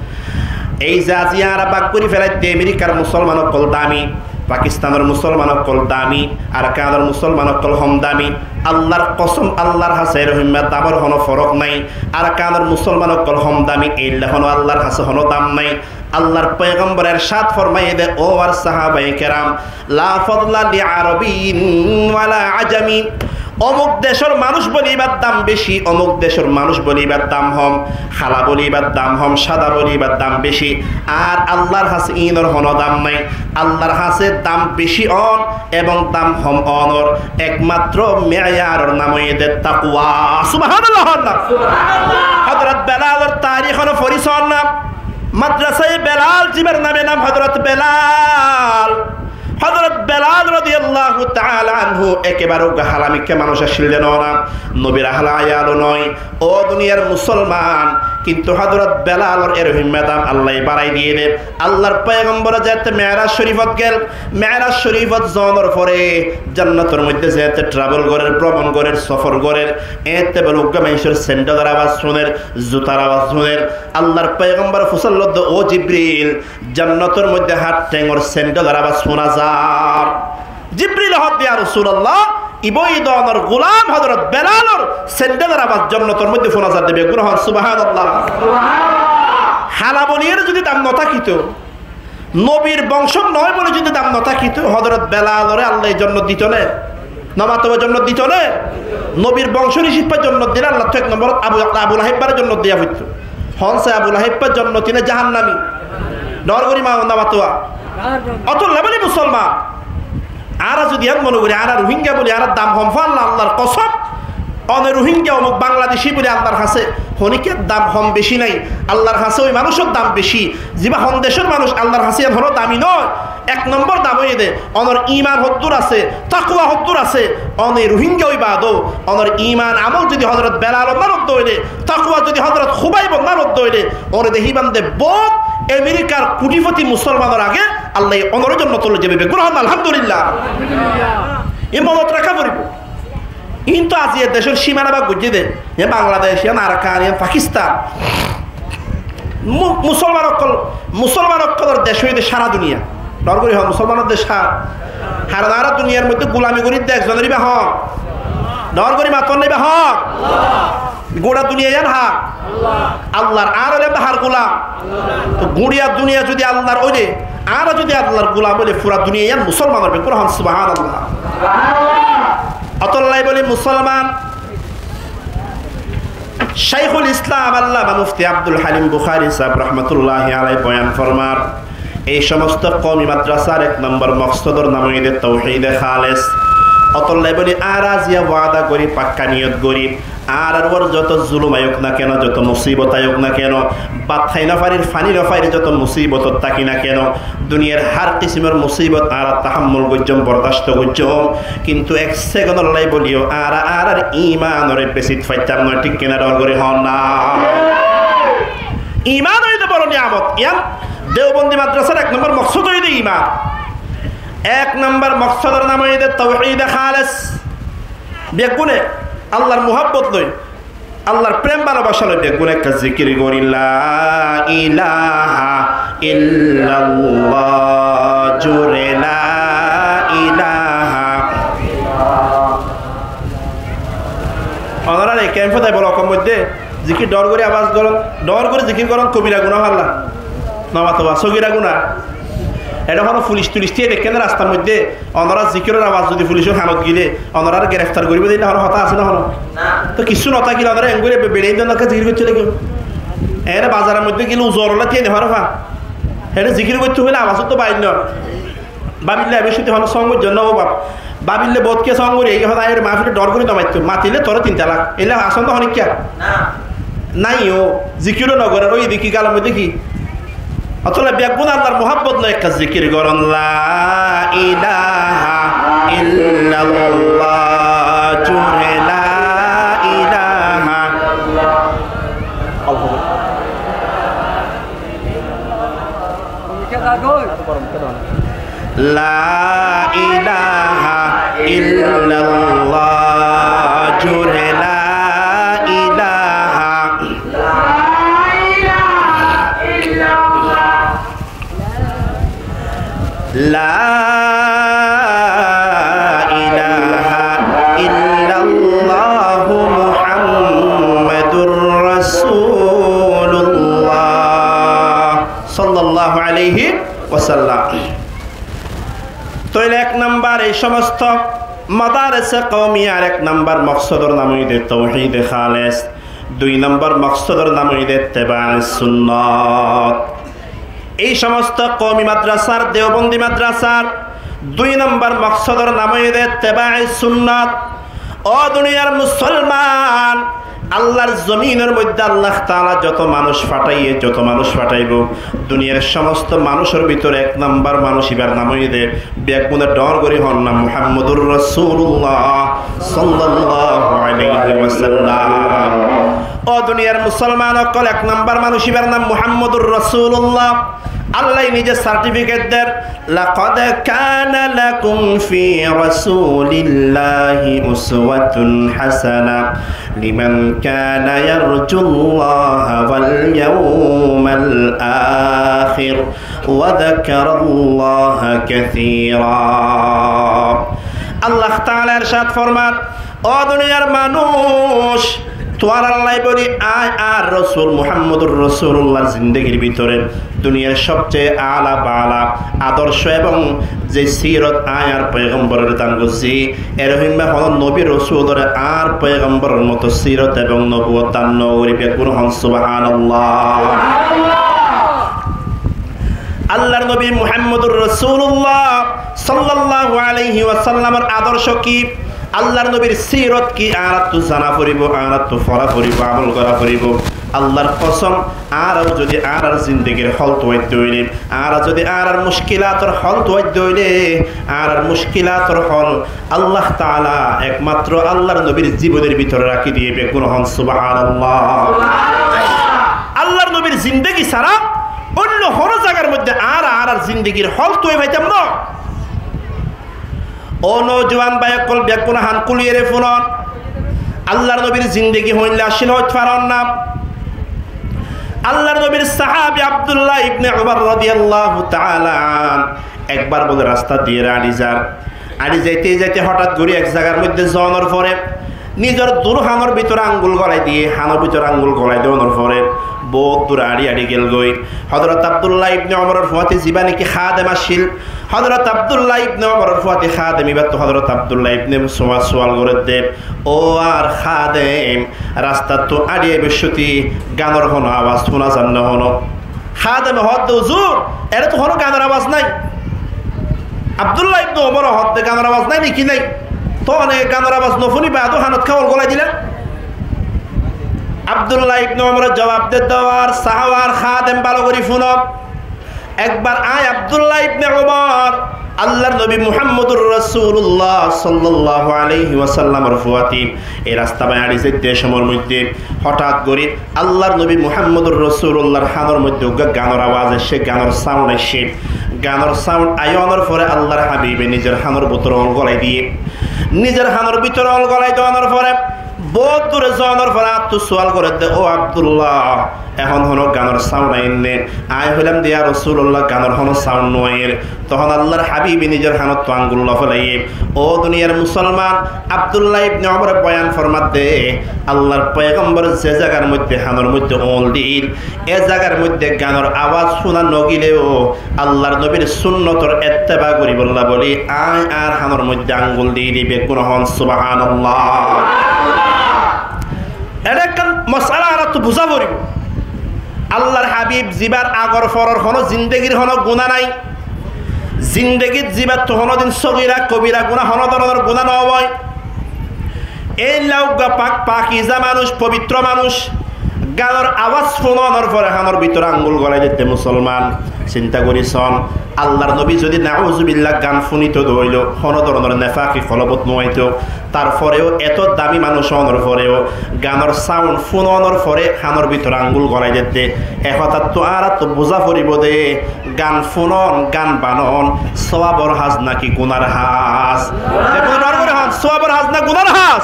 Ei ze azi añára bak gorí felaidde, Amerikar musolman ókkol dami, Pakistanor musolman ókkol dami, Arkanor musolman ókkol hom dami. Allar kosóm, Allar hañsé, eró hoimmá damor honó forok nai. Arkanor musolman ókkol hom dami, eilla honó Allar hañsé honó dam nai. Allar foigambore ercad formaiyé dé, ó añár sahabaye keram, "La fadla li arabiyyin wala ajami." Omuk decór manúic bóli ibár dam beci, omuk decór manúic bóli ibár dam hom, hala bóli ibár dam hom, sada bóli ibár dam beci. Ar Allar hañsé iínor honó dam nai. Allar hañsé dam beci on ebong dam hom onor ekmatro meyaror nam óiye dé takwa. Subhanallah hoón na. Hozorot Belalor tarík honó fori soón na. Madrasaye Belal, zibar name nam Hozorot Belal. Hozorot Belal rodiyallahu taala anhu ekebare uggwá halamikká manúic accíl dé noó na, nobir ahol ayal ó noó. Ó duniyar musolman, Kintu Hozorot Belalor eró himmat Allaye barai diyé dé. Allar foigambore zeéñtte Me'raj Corifot gel, Me'raj Corifot zonor fore jonnotor moidde zeéñtte travel gorer, bromon gorer, sofor gorer, éñtte bole uggwá maincór sendhelor abas fúner, zutar abas fúner. Allar foigambore fusár lodde, "Ó Jibril, jonnotor moidde hár théngor sendhelor abas fúna zar." Jibril hoódde, "Ya Rosulallah, ibá e donor gulam Hozorot Belalor sendhelor abas jonnotor moidde fúna zar dé." Beggúne hoón, "Subhanallah." Hala boliyóre zodi dam no tákito, nobir bongcór noó boli zodi dam no tákito, Hozorot Belalore Allaye jonnot dito né? No mato ba, jonnot dito né? Nobir bongcór hísabe jonnot dile Allattú ek nombor Abu, Abu Laheb ibáre jonnot diya foittó. Hoón sái, Abu Laheb ibá jonnoti né jahannami? Dhoóñr gorí mato, no mato ba. Ótolla boli musolman, añára zodi yián mone gorí, añára Ruhingya boli añárar dam hom fán, Allar kosom, one Ruhingya, omuk Bangladeshi boli Allar hañsé honikka dam hom beci nái, Allar hañsé ói manúicor dam beci. Zibá hon decór manúic, Allar hañsé yián honó dami noó. Ek nombor dam óiye dé, onor iman hoddúr asé, takwa hoddúr asé, one Ruhingya ói baade ó, onor iman amol zodi Hozorot Belalor nán uddá óile, takwa zodi Hozorot Khubaibor nán uddá óile, one dekíban dé bout Amerikar kuthipoti musolmanor age Allaye onoré jonnot loi zaibo. Beggúne hoón, "Alhamdulillah." Iín monot raká foribó. Iín to aijja decór simana bák goijjé dé. Yián Bangladec, yián Arkan, yián Pakistan. Mu-, musolman ókkol, musolman ókkolor dec óiye dé sára duniya. Dhoóñr gorí hoó, musolmanor dec sára. Haron añára duniyar moidde gulami gorí dé ekzonor íba hoó. Dhoóñr gorí maton na íba hoó. Gura duniya yián hár? Allar. Añára óilam dé hár gulam? Toh gura duniya zodi Allar óile, añára zodi Allar gulam óile, fura duniya yián musolmanor. Beggúne hoón, "Subhanallah." Ótolla boli musolman, Shaikhul Islam Allama Mufti Abdul Halim Bukhari sáb rahmatullahi alaihi boyan formar, ei somosto koumimadrasar ek nombor moksodor nam óiye dé touhide khalis. Ótolla boli añára ziyán wada gorí, fakka niyot gorí, añárar uore zoto zulum aiyók na keno, zoto musibot aiyók na keno, bát hái no farir, faní no farir, zoto musibotot táki na keno, duniyar hár kisimor musibot añára tahammul goijjóm, bordasto goijjóm, kintu ek sekondor lai boli yó añára añárar imanoré besit faittam noó, thík ki na? Dhoóñr gorí hoón na. Iman óiye dé boro niyamot. Yián Dewbondi madrasar ek nombor moksod óiye dé iman. Ek nombor moksodor nam óiye dé touhide khalis. Beggúne Allar muhabbot loi, Allar prem bálobaca loi beggúne ekká zikir gorí, "La ilaha illallah", zore "La ilaha." Onorár ei kemfot aibólla okór moidde zikir dhoóñr gorí abas gorón, dhoóñr gorí zikir gorón, kobira guná falla. No mato ba, sogira guná. Eçé honó fulic tulic tíai dekké né rastar moidde, onorár zikiror abas zodi fulicor hanot gilé, onoráre gereftar goríbo dé, illa honó hotá asé né honó? Toh kissú no tákile onorá engori be-, beçain dóilla zikir goittó lagibó. Ene bazaror moidde gilé uzor olla tíai no fare fa. Ene zikir goittó hoilé abas to bair no. Babille ebe cúti honó song goijjó no, o bab. Babille bout ke song gorí, ei hotá aiyóre mahfile dhoóñr gorí no maitto. Matilé toré tin talak. Illa asón to honikka? Nai o, zikiró no gorér, ói deki galor moidde ki? Ótolla beggún Allar muhabbot loi ekká zikir gorón, "La ilaha illallah", zore "La ilaha." La ilaha illallah, zore la ilaha. La ilaha illallah Muhammadur Rasulullah. Sallallahu alaihi wasallam. Tóile ek nombor ei somosto madarese koumiyar ek nombor moksodor nam óilde touhide khalis, dui nombor moksodor nam óilde ittibae sunnot. Ei somosto koumi madrasar, deobondi madrasar dui nombor moksodor nam óilde ittibae sunnot. Ó duniyar musolman, Allar zominor moidde Allah taala joto manúc fataiye, joto manúc fataibo, duniyar somosto manúcor bútore ek nombor manúc, ibar nam óilde, beggúne dhoóñr gorí hoón na, Muhammadur Rasulullah sallallahu Ó duniyar musolman ókkol, ek nombor manúic íbar nam Muhammadur Rasulullah. Allaye nize certificate der, "لقد كان لكم في رسول الله أسوة حسنة لمن كان يرجو الله واليوم الآخر وذكر الله كثيرا." Allah taala ercad formar, Ó duniyar manúic, tuáñrallá bóli añí añár Rosul Muhammadur Rasulullar zindegir bútore duniyar sobceye ala bala adorco ebong ze sirot añí añár poigomborore dan goijjí, erehómma honó nobi rosulore añár poigomboror moto sirot ebong nobuwot dan no gorí. Beggúne hoón, Subhanallah. Allar nobi Muhammadur Rasulullah sallallahu alaihi wasallamor adorco ki? Allar nobir sirot ki? Añárattu zana foribó, añárattu fora foribó, amol gora foribó. Allar kosom, añára zodi añárar zindegir hol tuwaitto óile, añára zodi añárar muckilator hol tuwaitto óile, añárar muckilator hol Allah taala ekmatro Allar nobir zibonor bútore rakí diye. Beggúne hoón, Subhanallah. Allar nobir zindegi sára oinno honó zagar modde añára añárar zindegir hol tuwai faitam no. Ó noujuwan bái ókkol, beggúne hán kúliyore funon. Allar nobir zindegi hoilla accíl hoit faron na. Allar nobir sahabi Abdullah ibne Umar radiyallahu taala anh ekbar bóle rasta diyore añçi zar. Añçi zaite zaite hotát gorí ek zagar modde zonor fore nizor duru hanor bútore angul golai diye. Hanor bútore angul golai donor fore bout dure añçi añçi gelgoi. Hozrot Abdullah ibne Umoror fuáti ziba niki hadem accíl, Hozrot Abdullah ibne Umoror fuáti hadem íbattu Hozrot Abdullah ibne Umor sual goredde, "Ó añár hadem, rastattú añçi aibar cóti ganor honó abas fúna zar né honó?" Hademe hoódde, "Uzur, ere to honó ganor abas nái." Abdullah ibne Umore hoódde, "Ganor abas nái niki nái? Tóne ganor abas no fúni bade hanot káwal golai dila?" Abdullah ibne Umore zuab dedde, "Ó añár sahaba, añár hadem, bála gorí fúno. Ekbar añí Abdullah ibne Umar, Allar nobi Muhammadur Rasulullah sallallahu alaihi wasallamor fuáti e rasta bái añçi zaite somor modde hotát gorí Allar nobi Muhammadur Rasulullar hanor modde uggwá ganor abas aiccé, ganor sound aiccé. Ganor sound aiyonor fore Allar habibe nizor hanor bútore ol golai diye. Nizor hanor bútore ol golai donor fore bout dure zonor fore añáttu sual goredde, 'Ó Abdullah, ehón honó ganor sound aiyér né?' Añí hoilam de, 'Ya Rasulullah, ganor honó sound no aiyér.' Tohón Allar habibe nizor hanottu angul lofélaiye. Ó duniyar musolman, Abdullah ibne Umore boyan formadde, Allar poigombore ze zagar modde hanor modde ol dil, e zagar modde ganor abas fúna no gileo Allar nobir sunnotor etteba goríbolla bóli añí añár hanor modde angul dili. Beggúne hoón, Subhanallah. Ede ekkán mosala añárattu buzá foribó. Allar habib zibar agor foror honó zindegir honó guná nái. Zindegit zibattu honódin sogira kobira guná, honó doronor guná no ói. Éilla uggwá pak, pakiza manúic, pobitro manúic, ganor abas fúnonor fore hanor bútore angul golai dite musolman. Sinta gorí son, Allar nobi zodi nauzubillah gan fúnito de óile honó doronor nefaki kolbot no aito. Tar foreo eto dami manúic ónor foreo ganor sound fúnonor fore hanor bútore angul golai dite, e hotáttu añárattu buzá foribó de. Gan fúnon, gan banon, sóabor ham naki gunar ham? Dekón, dor gorí hoón, sóabor ham na gunar ham?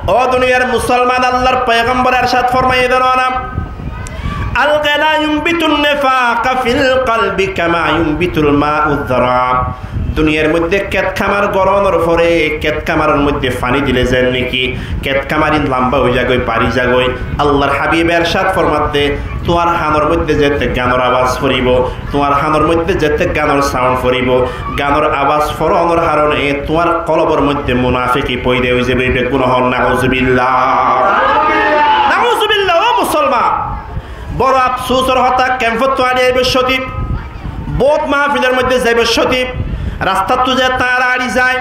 Ó duniyar musolman, Allar poigombore ercad formaiye de no, "الغنى ينبت النفاق في القلب كما ينبت الماء الذراب." Duniyar modde ket kamar gorónor fore ket kamaror modde faní dile zen niki ket kamar ín lamba ói zagói, bari zagói. Allar habibe ercad formadde, tuáñr hanor modde zette ganor abas foribó, tuáñr hanor modde zette ganor sound foribó, ganor abas foronor harone tuáñr kolbor modde munafiki foida ói zaibo. Beggúne hoón, nauzubillah. Nauzubillah, ó musolman. Boro afsusor hotá, kemfottu añçi aibar cóti, bout mahfilor modde zaibar cóti, rastattu ze tará añçi zai,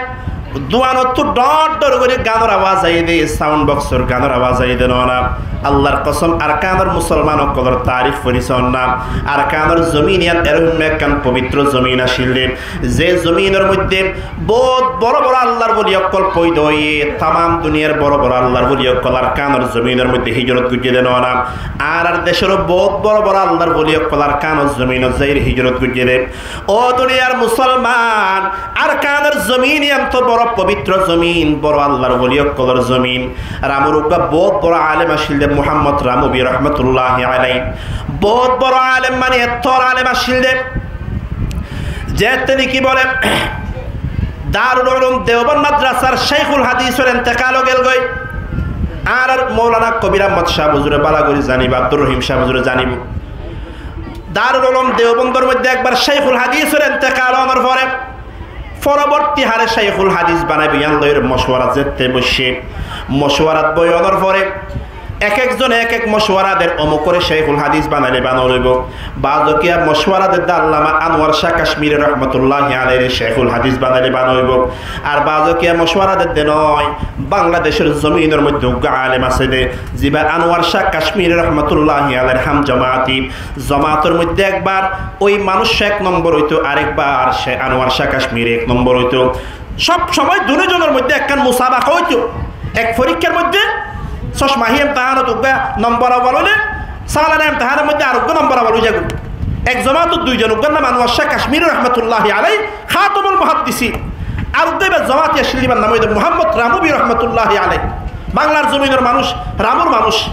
Duanottú dhoóñr dhoóñr gorí ganor awaz aiyé dé, saund boksor ganor awaz aiyé dé noó ná. Allar kosom, Arkanor musolman ókkolor tarif gorí soón ná. Arkanor zomin yián erhúm ekkán pobitro zomin accíl dé, ze zominor moiddé boóut boro boro Allar woli ókkol foida óiye, tamam duniyar boro boro Allar woli ókkol Arkanor zominor moiddé hijrot goijjé dé noó ná. Añárar decór boóut boro boro Allar woli ókkol Arkanor zominot zaiyóre hijrot goijjé dé. Ó duniyar musolman, Arkanor zomin yián to boro pobitro zomin, boro Allar woli ókkolor zomin. Ramur uggwá boóut boro alem accíl dé Muhammod Ramubi rahmatulláhi alai. Boóut boro alem mani ettór alem accíl dé. Zeéñtte niki bole Darul Ulum Deobond madrasar Céikhul Hadisor entekal ói gel goi. Añárar Moulana Kobir Ahmod cáb huzure bála gorí zanibo, Abdur Rohim cáb huzure zanibo. Darul Ulum Deobondor moiddé ekbar Céikhul Hadisor entekal ónor fore foroborti hare Céikhul Hadis banaibo yián loiyóre mocuwarat zeéñtte boiccé. Mocuwarat boi ónor fore ek ek zone ek ek mocuwara der, omukore Céikhul Hadis banaile bana óibo. Baázokiya mocuwara der dé Allama Anuwar cáh Kacmiri rahmatulláhi alaire Céikhul Hadis banaile bana óibo. Ar baázokiya mocuwara der dé noó, Bangladecór zominor moiddé uggwá alem asé dé, ziba Anuwar cáh Kacmiri rahmatulláhi alair ham zomaati. Zomaator moiddé ekbar ói manúic ek nombor óito, arekbar Céikh Anuwar cáh Kacmiri ek nombor óito. Sob somoi dunó zonor moiddé ekkán musabaka óito. Ek forikkár moiddé sócmahi emtehanot uggwá nombor awwal óile, salana emtehanor moiddé ar uggwá nombor awwal ói zagói. Ek zomaatot dui zon, uggwár nam Anuwar cáh Kacmiri rahmatulláhi alai, Khatamul Muhaddisin. Ar uggwá ibar zomaati accíl, ibar nam óilde Muhammod Ramubi rahmatulláhi alai. Banglar zominor manúic, Ramur manúic.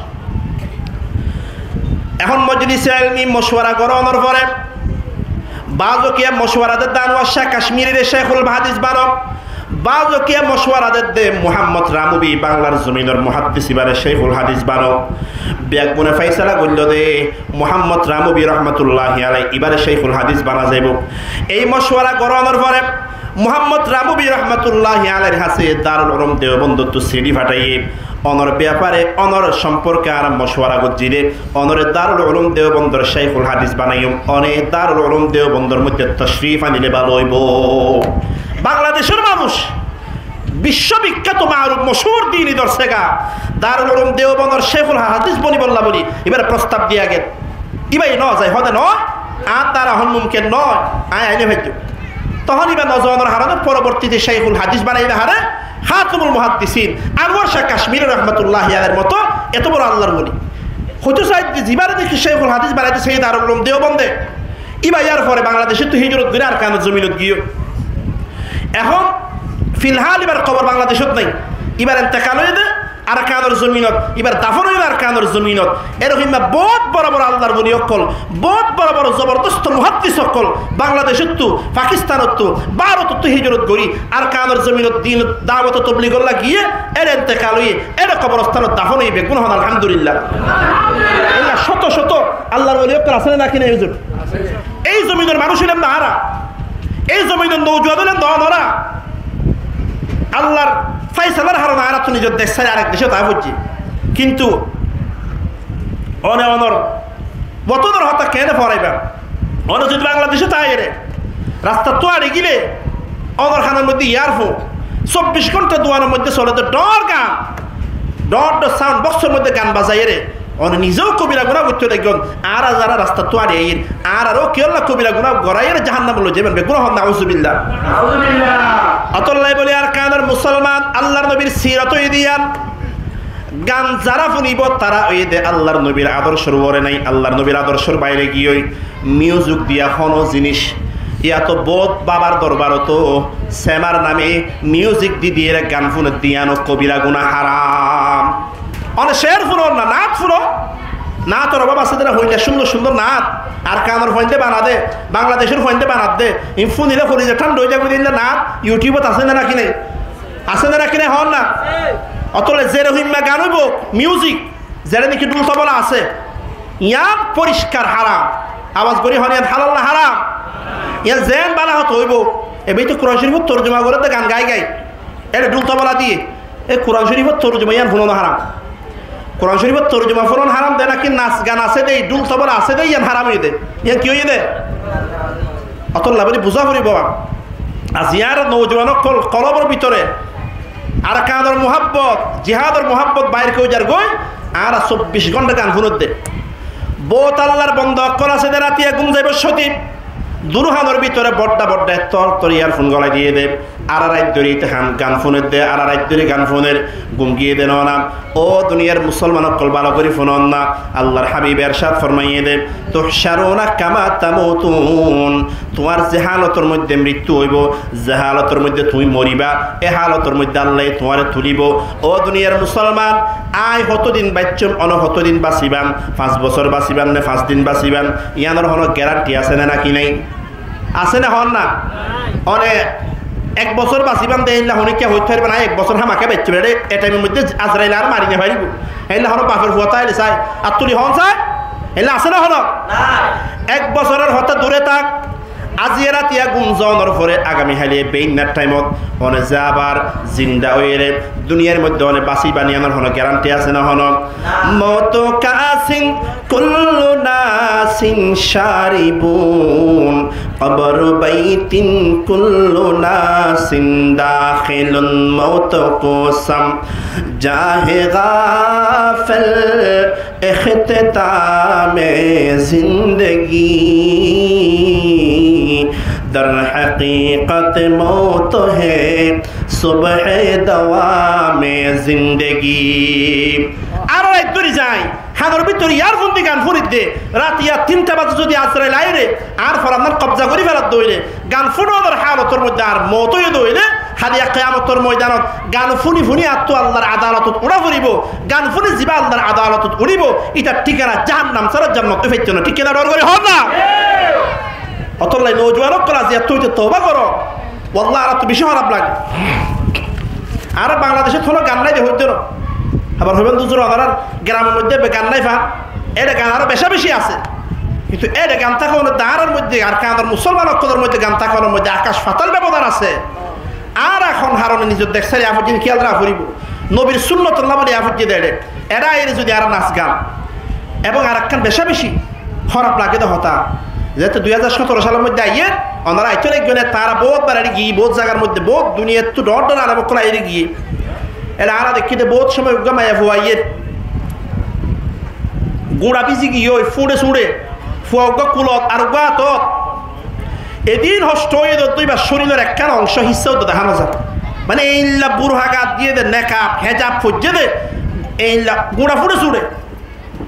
Ehón mojlise elmi mocuwara gorónor fore baázokiya mocuwara der dé Anuwar cáh Kacmirire Céikhul Hadis bano, baázokiya mocuwara der dé Muhammod Ramubi Banglar zominor muhaddis ibare Céikhul Hadis bano. Beggúne faisala goilló dé Muhammod Ramubi rahmatulláhi alai ibare Céikhul Hadis bana zaibo. Ei mocuwara gorónor fore Muhammod Ramubi rahmatulláhi alair hañsé Darul Ulum Deobondottú sidi fataiye, onor bafare, onor somporke añára mocuwara goijjí dé, onore Darul Ulum Deobondor Céikhul Hadis banaiyum, one Darul Ulum Deobondor moiddé tocrif anile bála óibo. Bangladecór manúic, bicco bikkáto maruf mochúr dini dorsega Darul Ulum Deobondor Céikhul Hadis bonibolla buli ibare prostab diya gel. Íba e no zai, hode no, añár dara ehón mumkin no, añí aine faijjum. Tohón íba no zonor harone forobortite Céikhul Hadis banaiyé dé hare, Khatamul Muhaddisin, Anuwar cáh Kacmiri rahmatulláhi alair moto eto boro Allar woli. Hoito saidde zibare niki Céikhul Hadis banaiyé dé Darul Ulum Deobonde, íba yar fore Bangladecóttu hijrot gorí Arkanor zominot giyé. Ehón filhal íbar kobor Bangladecót nai, íbar entekal óiye dé Arkanor zominot, íbar dafon óiye dé Arkanor zominot. Erehóimma boóut boro boro Allar woli ókkol, boóut boro boro zobordosto muhaddis ókkol Bangladecóttu, Pakistanottú, Bárotottú hijrot gorí Arkanor zominot din dawot o tobligor lagiyé, ére entekal óiye, ére koborstanot dafon óiye, beggún hoón alhamdulillah. Eilla cóto cóto Allar woli ókkol asé né naki nai huzur? Ei zominor manúic óilem dé añára, ei zominor noujuwan óilem dé onora. Allar faisalar harone añárattú nizor dec sári arek decót aá foijjí. Kintu one onor wotonor hotá keéne foraiba? One zodi Bangladecót aiyóre rastattú añçi gile onor hanor moiddé earfon, sobbic gónta duanor moiddé sole dé dhoóñr gan, dhoóñr dhoóñr saund boksor moiddé gan bazaiyóre, one nizeu kobira guná goittó laigón. Añára zará rastattú añçi aiyír, añárareu kiyólla kobira guná goráiyore jahannamot loi zaiban, beggúne hoón nauzubillah. Nauzubillah. Ótolla bóli Arkanor musolman, Allar nobir sirot óiye dé yián, gan zará funibo tará óiye dé Allar nobir adorcor uore nai, Allar nobir adorcor baire giyói, miuzik diya honó zinis, yáto boóut babar dorbarot o semar name miuzik di diyére gan fune dé yián o kobira guná, haram. One ceér funó na, naát funó. Naátor obab asé dé na, hoilla cúndor cúndor naát. Arkanor fuainde bana dé, Bangladecór fuainde bana dé. Iín funile koliza thánda ói zagói dé, ílla naát YouTube ot asé né naki nai? Asé né naki nai, hoón na? Ótolla zere hoimma gan óibo, miuzik, zere niki dhul tobola asé, yián foriskar haram. Abas gorí hoón, yián halal na haram? Yián zeén bála hotá óibo. Ebbe to Kuran Córifor torjuma goré dé gan gái gái, ére dhul tobola diyé. E Kuran Córifor torjuma yián funóna haram. Kuran Córifor torjuma funón haram dé naki nas gan asé dé, dhul tobola asé dé, yián haram óiye dé? Yián ki óiye dé? Ótolla bóli buzá foribó. Aijja añára noujuwan ókkol kolbor bútore Arkanor muhábbot, jihádor muhábbot bair ói zargói, añára sobbic gónta gan fúnedde. Bóut Allar bonda ókkol asé de ratiya gúm zaibór cóti, dúr hánor bútore bodda bodda ettór ettór iyarfón golai diyé de. Añára rait dóri ite hán gan fúnedde, añára rait dóri gan fúner, gúm giyé de noó na. Ó duniyar musolman ókkol, bála gorí fúnon na. Allar hábibe ercad formaiyé de, "تحشرون كما تموتون." Tuáñr ze hálotor moidde mrittu óibo, ze hálotor moidde tuñí moribá, é hálotor moidde Allaye tuáñre tulibó. Ó duniyar musolman, aññí hotódin baiccóm, one hotódin basibán, fañs bosór basibán né fañs din basibán, yíanor honó geranti asé né náki nái? Asé né hoón na? One ek bosór basibán de, éilla honíkka hoitó faribá né, aññí ek bosór hámaká baiccóm, e thaimor moidde Azraile añáre mari no faribó. Éilla honó bafor fua táile sai, ar tuli hoón sai? Éilla asé né honó? Ek bosóror hotá dure ták, aijja ratiya gúm zonor fore agami háile beinnar thaimot one ze abar zinda óiyore duniyar moidde one basibá né, yíanor honó geranti asé né honó? موت كأس كل ناس شاربون، قبر بيت كل ناس داخل، موت کو سمجھا ہے غافل، اختتام زندگی، در حقیقت موت ہے صبح دوام زندگی. Añára rait dóri zai, hánor bútore iyarfón di gan fúnedde, ratiya tinta bazé zodi Azrail aiyóre añár forannán kobza gorí feladde óile, gan fúnonor hálotor moidde añár mout óiye de óile, háliya kiyamotor moidanot gan fúni fúni añáttu Allar adalotot uçá foribó. Gan fúni zibá Allar adalotot uçíbo, ítar thíkana jahannam sára jannat ói faitto no, thík ki na? Dhoóñr gorí hoón na. Ótolla noujuwan ókkol, aijja ettú óite touba goró. Wallah, añárattu bicí hóraf lage. Añára Bangladecót honó gan nái de hoitó no. Abar hoibán de huzur, onorár geramor moidde ebbe gan nái fa. Éçe gan aró becá becí asé. Kintu éçe gan tákonor de añárar moidde, Arkanor musolman ókkolor moidde gan tákonor moidde akac fatal bebodan asé. Añára hon harone nizor dek sári afoijjin kiyal raká foribó. Nobir sunnotor lá boli afoijje de éçe. Eçe aiyóre zodi añára nas gan ebong arekkán becá becí hóraf lage de hotá, zehetu dui házar sótoro salor moidde aiyér, onora aitó laiggó né, tará bout bar eri giyé, bout zagar moidde, bout duniyaittú dhoóñr dhoóñr alem ókkol aiyóre giyé. Éçe añára deikkí de bout cómoi uggúa maiyafua aiyér, guñça bízi giyói, fúçe súçe, fua uggúa kulot ar uggúa átot. Edin hoctho óiye de, uddúa íbar córilor ekkán oncó hissá uddúa dehá no za. Mane eilla burka gat diyé de, nekab, héjab foijjé de, eilla guñça fúçe súçe.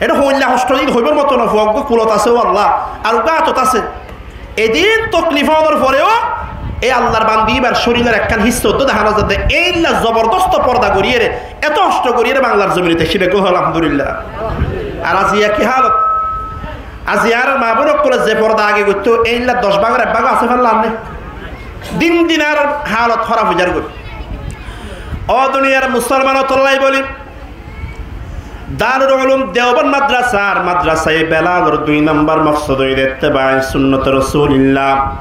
Eçé hoilla hoctho din hoibór moto no, fua uggúa kulot asé, ó Allah, ar uggúa átot asé. Edin toklif ónor foreo e Allar bandi íbar córilor ekkán hissá uddúa dehá no za de, eilla zobordosto forda goríyore, eto hoctho goríyore Banglar zominot aiccé beggún, alhamdulillah. Ar aijja ki hálot? Aijja añárar maa boin ókkole ze forda age goittó, eilla doc bágor ek bágo asé fán lán né? Din din añárar hálot hóraf ói zargói. Ó duniyar musolman, ótolla boli, Darul Ulum Deoband madrasar, madrasaye Belalor dui nombor moksod óilde ittibae sunnot Rosulillah.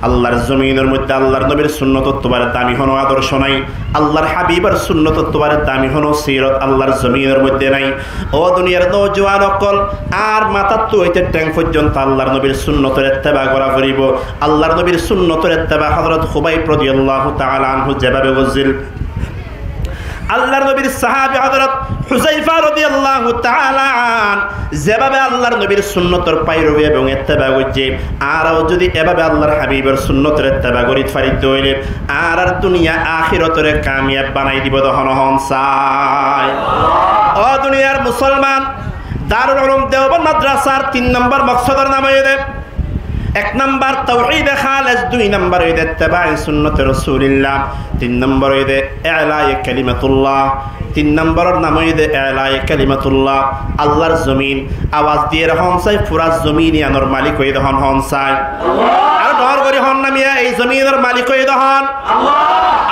Allar zominor moidde Allar nobir sunnotottú bade dami honó adorco nai. Allar habibor sunnotottú bade dami honó sirot Allar zominor moidde nai. Ó duniyar noujuwan ókkol, añár matáttu óite théng foijjonto Allar nobir sunnotor ittiba gora foribó. Allar nobir sunnotor ittiba Hozorot Hubaib rodiyallahu taala anhu zebábe goijjíl, Allar nobir sahabi Hozorot Huzaifa rodiyallahu taala anh zebábe Allar nobir sunnotor fairubi ebong ittiba goijjé, añárao zodi ebábe Allar habibor sunnotor ittiba gorit fari de óile, añárar duniya ahératore kamiyab banai dibo de hono hon sai. Ó duniyar musolman, Darul Ulum Deoband madrasar tin nombor moksodor nam óilde, ek nombor tauhide háles, dui nombor óilde ittibae sunnot Rosulillah, tin nombor óilde ilaye kalimatullah, tin nomboror nam óilde ilaye kalimatullah, Allar zomin. Awaz diyore hon sai, fura zomin iyanor malik óilde hon, hon sai? Aró dhoóñr gorí hon na miya, ei zominor malik óilde hon?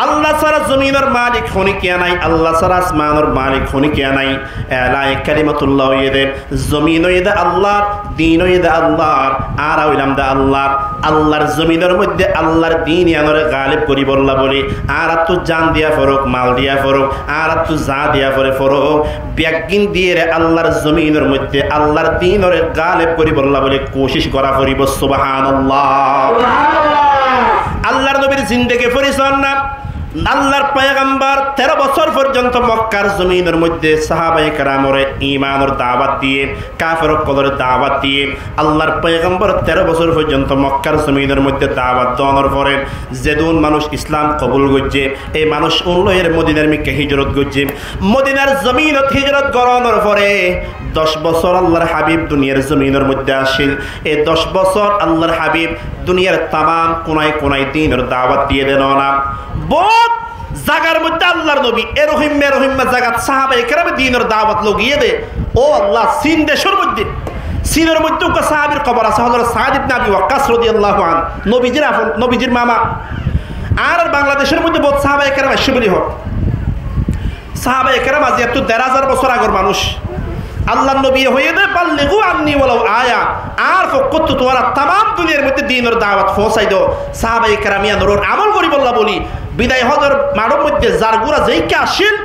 Allah sára zominor malik honíkiya nai, Allah sára asmanor malik honíkiya nai. Ilaye kalimatullah óilde, zomin óilde Allar, din óilde Allar, añára óilam de Allar. Allar zominor moidde Allar din iyanore galib goríbolla bóli añárattú jan diya foruk, mal diya foruk, añárattú za diya fore foruk, beggín diyore Allar zominor moidde Allar dinore galib goríbolla bóli kucíc gora foribó. Subhanallah. Allar nobir zindegi forisoy ná. Allar foigambor teró bosór forzonto Mokkar zominor moidde sahabaye keramore imanor dawat diye, kafer ókkolore dawat diye. Allar foigambor teró bosór forzonto Mokkar zominor moidde dawat donor fore zedún manúc Islam kobul goijje, ei manúc un loi ere Modinar mikká hijrot goijje. Modinar zominot hijrot goronor fore doc bosór Allar Habib duniyar zominor moidde accíl. Ei doc bosór Allar Habib duniyar tamam kunai kunai dinor dawat diye de nona. Bout zagar moidde Allar nobi erohimma erohimma zagat sahabaye kerame dinor dawat logiyé de. Ó Allah, Sin decór moidde, Sinor moidde uggwá sahabir kobor asé, Hozorot Saad ibne Abi Wakkas rodiyallahu anhu, nobijir afon, nobijir mama. Añárar Bangladecór moidde bout sahabaye keram aiccé buli hoó. Sahabaye keram aijjattú der házar bosór agor manúc. Allar nobiye hoiyé de, "Balligu anni walau aya." Añár fokkóttu tuáñra tamam duniyar moidde dinor dawat foóñsai do. Sahabaye keram iyanor uore amol goríbolla buli Bidai Hozor maçór moidde zar gura zeikká accíl,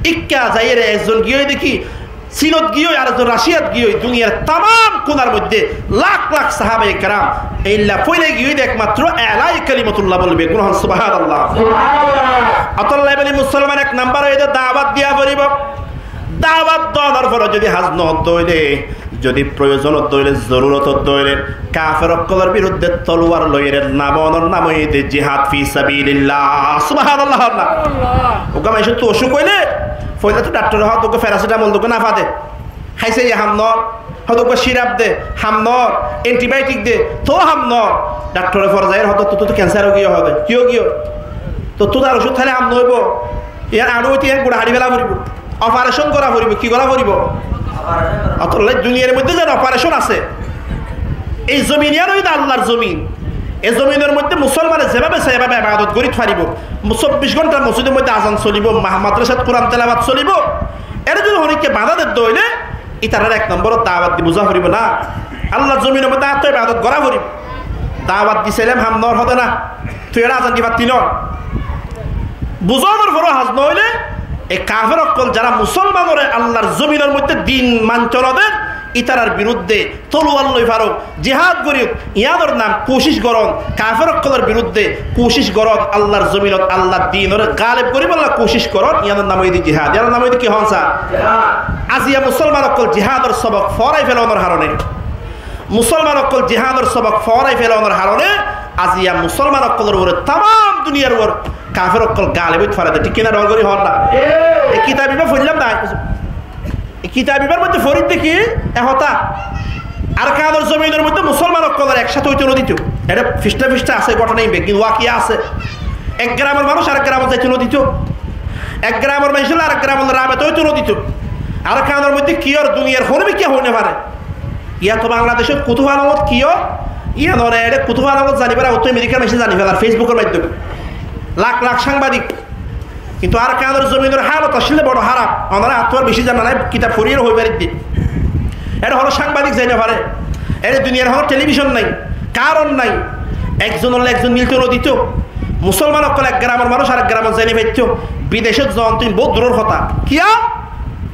ikká zaiyére ekzon giyói de ki, Sinot giyói, ar ekzon Raciyat giyói, duniyar tamam kunar moidde lak lak sahabaye keram eilla foila giyói de ekmatro Eláye Kalimatullah boli beggún hoón Subhanallah. Subhanallah. Ótolla buli musolman ek nambor óiye de dawat diya foribo. Dawat donor fore zodi hás no ódde óile, zodi proyozon ódde óile, zorurot ódde óile, kafer ókkolor birudde toluwar loiyére nam onor nam óiye de jihad fi sabilillah. Subhanallah. Uggwá manúcottu ocúk óile, foila to daktore hoó de uggwá ferasetamol de uggwá nafa de. Háisaye ham no ór, hoó de uggwá sirap de, ham no ór, antibayotik de, toó ham no ór. Daktore fore zaiyére hoó de, "Tottú to kensar ói giyói," hoó de. "Ki ói giyói?" "Tottú ar ocúd háile ham no óibo. Iyán añçú óite iyán gura haçi féla foribo. Ofarecon gora foribo." Ki gora foribo? Ótolla duniyar moidde zeén ofarecon asé, ei zomin iyán óiye de Allar zomin. Ei zominor moidde musolmane zebabe sai ebabe ebadot gorit faribo. Sobbic gonta mosjidor moidde azan solibo, ma-, madrasat Kuran telawat solibo. Ere zodi honikka baza dedde óile, itarare ek nomborot dawat di buza foribo na. Allar zominor moidde añáttu ebadot gora foribo. Dawat di sailám ham no ór hoó de na. Tui ere azan di fatti no. Buzonor fore hás no óile, e kafer ókkol zara musolmanore Allar zominor moidde din manto no der, itarar birudde toluwar loi faruk, jihad gorík, iyanor nam kucíc goron, kafer ókkolor birudde kucíc goron, Allar zominot Allar dinore galeb goríbolla kucíc goron, iyanor nam óiye de jihad. Iyanor nam óiye de ki hoón sa? Jihad. Aziya musolman ókkol jihador sobok foórai felonor harone, musolman ókkol jihador sobok foórai felonor harone, aziya musolman ókkolor uore tamam duniyar uore kafer ókkol galeb óit fare de, thík ki na? Dor gorí hoón na. E kitab ibá foillam na. E kitab ibár moidde forit de ki e hotá, Arkanor zominor moidde musolman ókkolore ek cáte óito no dito. Ere fistha fistha asé, gótona beggín wakiya asé. Ek gramor manúc arek gramot zaito no dito. Ek gramor manúc arek gramor loi rabeta óito no dito. Arkanor moidde ki ór duniyar hono mikká hoi no fare. Iyan to Bangladecót Kutufalongot ki ór, iyan ore ere Kutufalongot zanibar age to Amerikar manúce zani felar Facebookor maiddome. Lak lak sángbadik. Kintu Arkanor zominor halot accíl de boro hárap. Onora attú ar beci zana nai, kitab fori ere hoi faridde. Ere hono sángbadik zai no fare. Ere duniyar hono telibicon nai, karon nai. Ekzonor loi ekzon milto no dito. Musolman ókkol ek gramor manúc arek gramot zai no faitto. Bidecot zon to bout duror hotá. Kiyá?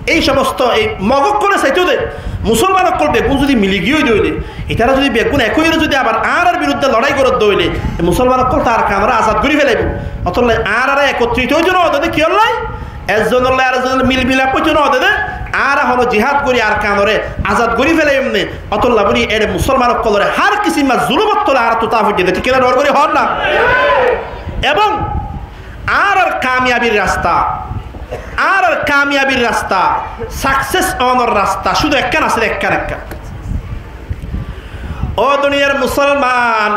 Ei somosto ei Mog ókkole saito de, musolman ókkol beggún zodi mili giyói de óile, itara zodi beggún ek óiyore zodi abar añárar birudde lorai gorer de óile, e musolman ókkol to Arkanore azad gorí felaibo. Ótolla añárare ekotrito óito no de de, kiyólla? Ekzonor loi arekzonor loi mil milap óito no de de, añára hono jihad gorí Arkanore azad gorí felaiyum né. Ótolla buli ere musolman ókkolore hár kisimma zulumor tole añárattu táa foijje de, thík ki na? Dor gorí hoón na. Ebong añárar kamiyabir rasta, añárar kamiyabir rasta, sakses onor rasta cúdu ekkán asé de, ekkán ekkán. Ó duniyar musolman,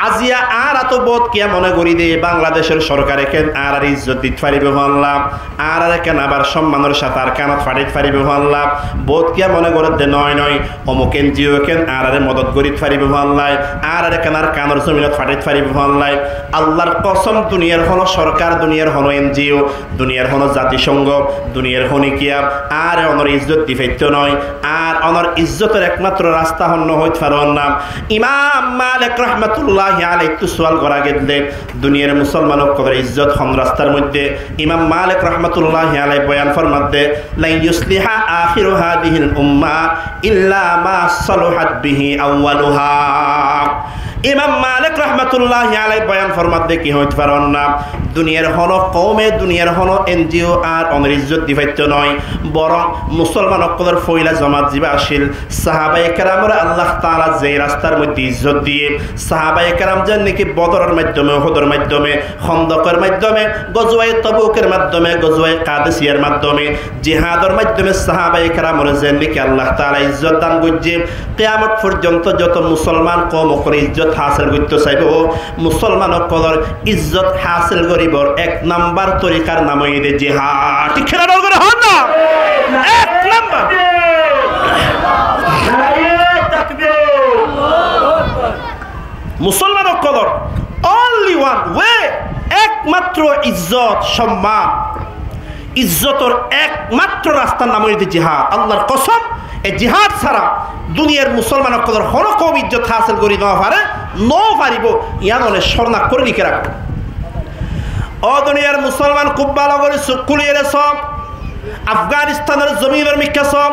aziya añára to bout kiyá mone gorí de, Bangladecor sorkare ken añárare izzot dit faribo hoólla, añárare ken abar sommanor cáte Arkanot fathait faribo hoólla, bout kiyá mone gorer de, noi noi, omuk NGO ken añárare modot gorit faribo hoólla, añárare ken Arkanor zominot fathait faribo hoólla. Allar kosom, duniyar hono sorkar, duniyar hono NGO, duniyar hono zatisongo, duniyar honikiya añáre onor izzot di faitto noi. Añár onor izzotor ekmatro rasta hon no hoit faron na. Imam Malik rahmatullahi alaittú sual gora giyé de, duniyar musolman ókkolor izzot hon rastar moidde? Imam Malik rahmatullahi alai boyan formadde, "Lan yusliha akhiru hadihil umma illa ma saluhat bihi awwaluha." Imam Malik rahmatulláhi aláih boyan formadde ki hoóit faron na, duniyar hono koume, duniyar hono N G O ar onor izzot di faitto noó, borong musolman ókkolor foila zomat ziba accíl, sahabaye keramore Allah taala ze rastar moidde izzot diye, sahabaye keram zen niki Bodoror maiddome, Uhudor maiddome, Hóndokor maiddome, Gozuwaye Tobukor maiddome, Gozuwaye Kadisiyar maiddome, jihador maiddome sahabaye keramore zen niki Allah taala izzot dan goijje, kiyamot foijjonto joto musolman koum ókkole izzot hásil goitto saibo, musolman ókkolor izzot hásil goribor ek nambar torikar nam óilde jihad. Thík ki na? Dor gori hoón na? Ek nambar. Musolman ókkolor only one way, ekmatro izzot, somman, izzotor ekmatro rastar nam óilde jihad. Allar kosom, e jihad sára duniyar musolman ókkolor hono koum izzot hásil gori no fare, no faribo, yián one córnak gori liki rakó. Ó duniyar musolman, kúb bála gori suk kúliyore só, Afganistanor zominor mikká só,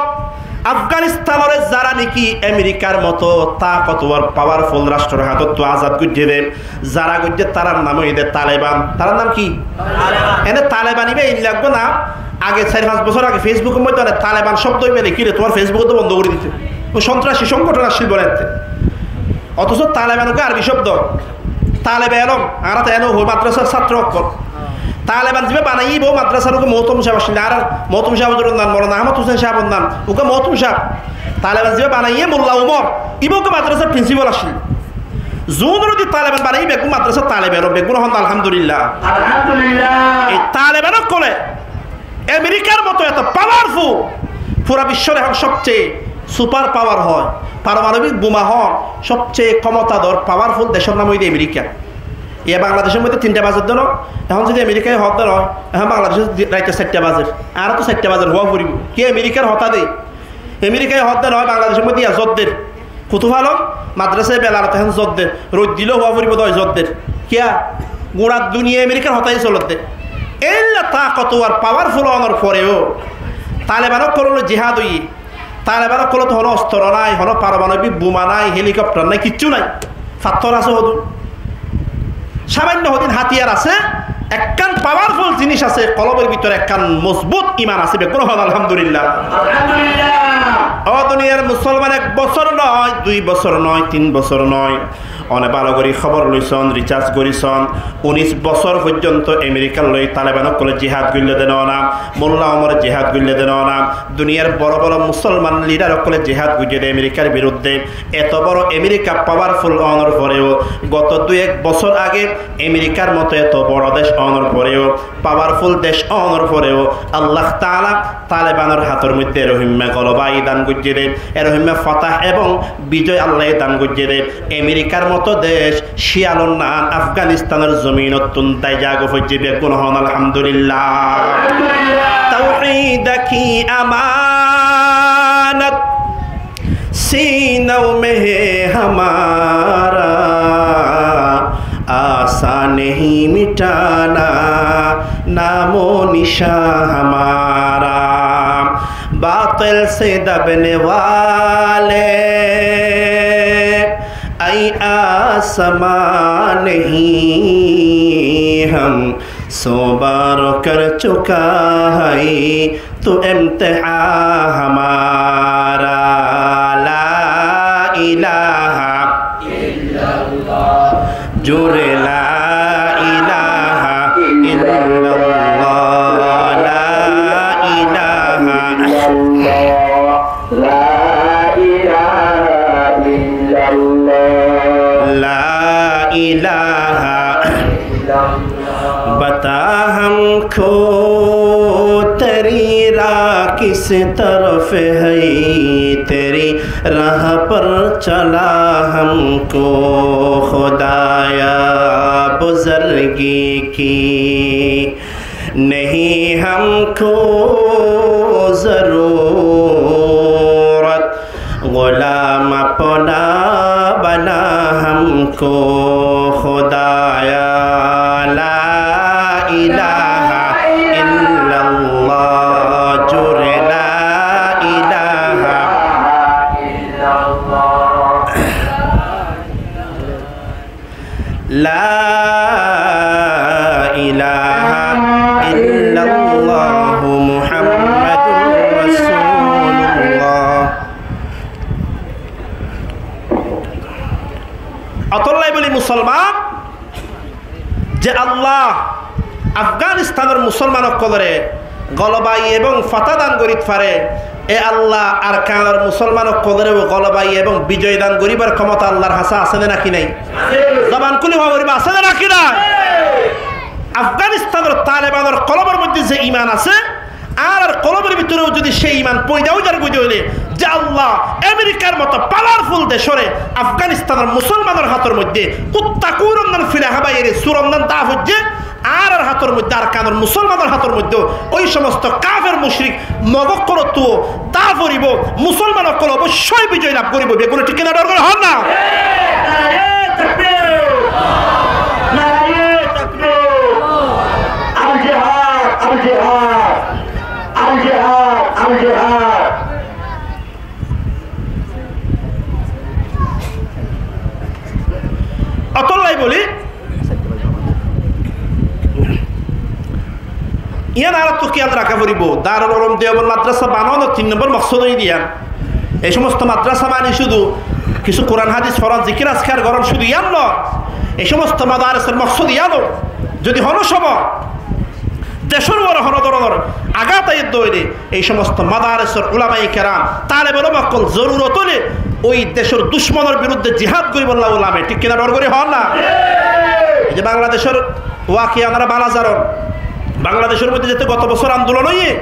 Afganistanore zara niki Amerikar moto takotwor, powerful rastrór hátottu azad goijje de, zara goijje, tarar nam óilde Taleban. Tarar nam ki? Taleban. Ene Taleban iba eilla uggwá nam, age sair fañs bosór age Facebookor moidde ene Taleban cóbdo iba lekíle tuáñr Facebookot bondo gori dito. Ó sontrasi songothon accíl bole ette. Otoco Taleban uggwá Arbi cóbdo. Talebe elom, añára to ene hoi madrasar sáttro ókkol. Taleban ziba banaiye iba ó madrasar uggwá mohtom sáb accíl, añárar mohtom sáb huzuror nam, Molana Ahmad Husen sábor nam, uggwá mohtom sáb. Taleban ziba banaiye Molla Umor, iba uggwá madrasar principal accíl. Zuún ore di Taleban banaiye beggún madrasar talebe elom, beggúne hoón alhamdulillah. Alhamdulillah. E Taleban ókkole Amerikar moto eto powerful, fura biccor ehón sobceye super power hoó, paromanobik buma hoó, sobceye kemotador powerful decor nam óilde Amerika. Iya Bangladecor moidde tinta bazer de no, ehón zodi Amerikaye hoó de no, ehón Bangladecot di-, raite sairta bazer. Añára to sairta bazer hoó foribo. Ki Amerikar hotá de? Amerikaye hoó de no, Bangladecor moidde iya zor der. Kutu falon, madrasa Belarot ehón zor der. Roid dile hoó foribo de zor der. Kiyá? Gura duniyai Amerikar hotá solor de. Eilla takotwor, powerful onor foreo Taleban ókkolor loi jihad óiye. Taleban ókkolor to hono ostro nai, hono paromanobik buma nai, helicopter nai, kiccú nai. Fattór asé hodún. Samainno hodún hátiyar asé, ekkán powerful zinis asé, kolbor bútore ekkán mozbut iman asé, beggúne hoón alhamdulillah. Alhamdulillah. Ó duniyar musolman, ek bosór noó, dui bosór noó, tin bosór noó. One bála gori hóbor loisón, research gorisón, unis bosór foijjonto Amerikar loi Taleban ókkole jihad goille de no na, Molla Umore jihad goille de no na, duniyar boro boro musolman lidar ókkole jihad goijje de Amerikar birudde. Eto boro Amerika powerful onor foreo, goto dui ek bosór age Amerikar moto eto boro dec onor foreo, powerful dec onor foreo, Allah taala Talebanor hátor moidde erohimma goloba dan goijje de, erohimma fotah ebong bijoy Allaye dan goijje de. Amerikar moto dec ciyalor nan Afganistanor zominottún daija goi foijje, beggúne hoón alhamdulillah. توحید کی امانت سینوں میں ہے ہمارا، آساں نہیں مٹانا نام و نشاں ہمارا۔ باطل سے دبنے والے اے آسمان، نہیں ہم سو بار کر چکا ہے تو امتحاں ہمارا۔ لا الہ الا اللہ، جور لا الہ الا اللہ، لا الہ الا اللہ، لا الہ الا اللہ، لا الہ الا اللہ۔ بتا ہم کو تیری راہ کس طرف ہے، تیری راہ پر چلا ہم کو خدایا بزرگی کی، نہیں ہم کو ضرورت غلام اپنا بنا ہم کو خدایا۔ لا الہ الا اللہ، جور لا الہ الا اللہ۔ Ze Allah Afganistanor musolman ókkolore goloba ebong fota dan gorit fare, e Allah Arkanor musolman ókkoloreu goloba ebong bijoy dan goribar kemota Allahr hañsé asé né náki nái? Zoban kúli hoó foribo, asé né náki nái? Afganistanor Talebanor kolobor moidde ze iman asé, añárar kolobor bútoreu zodi se iman foida ói zargoi de óile, ze Allah, Amerikar moto pawarful decóre Afganistanor musolmanor hátor moidde kutta kuur onnán fila hábaiyére, sur onnán dá foijje, añárar hátor moidde, Arkanor musolmanor hátor moidde ói somosto kafer mucrik mog ókkolottu dá foribo, musolman ókkol oboicói bijoy laf goribo. Beggúne thík ki na dhor gorí hoón na? Nare takbir! Nare takbir! Al jihad! Al jihad! Al jihad! Al jihad! Ótolla bóli, yián añárattu kiyal raká foribo. Darul Ulum Deoband madrasa bananor tin nombor moksod óilde yián. Ei somosto madrasa mani cúdu kissú Kuran hádis foron, zikir askar goron, cúdu yián no. Ei somosto madaresor moksod yián no. Zodi honó cómot decór uore honó dóronor agat aiyé de óile, ei somosto madaresor ulamaye keram, talebe elom ókkol zorurot óile ói decór ducmonor birudde jihad goríbolla ulame, thík ki na dhor gorí hoón na? Ei ze Bangladecór wakiya onora bála zanon, Bangladecór moidde zette goto bosór andolon óiye,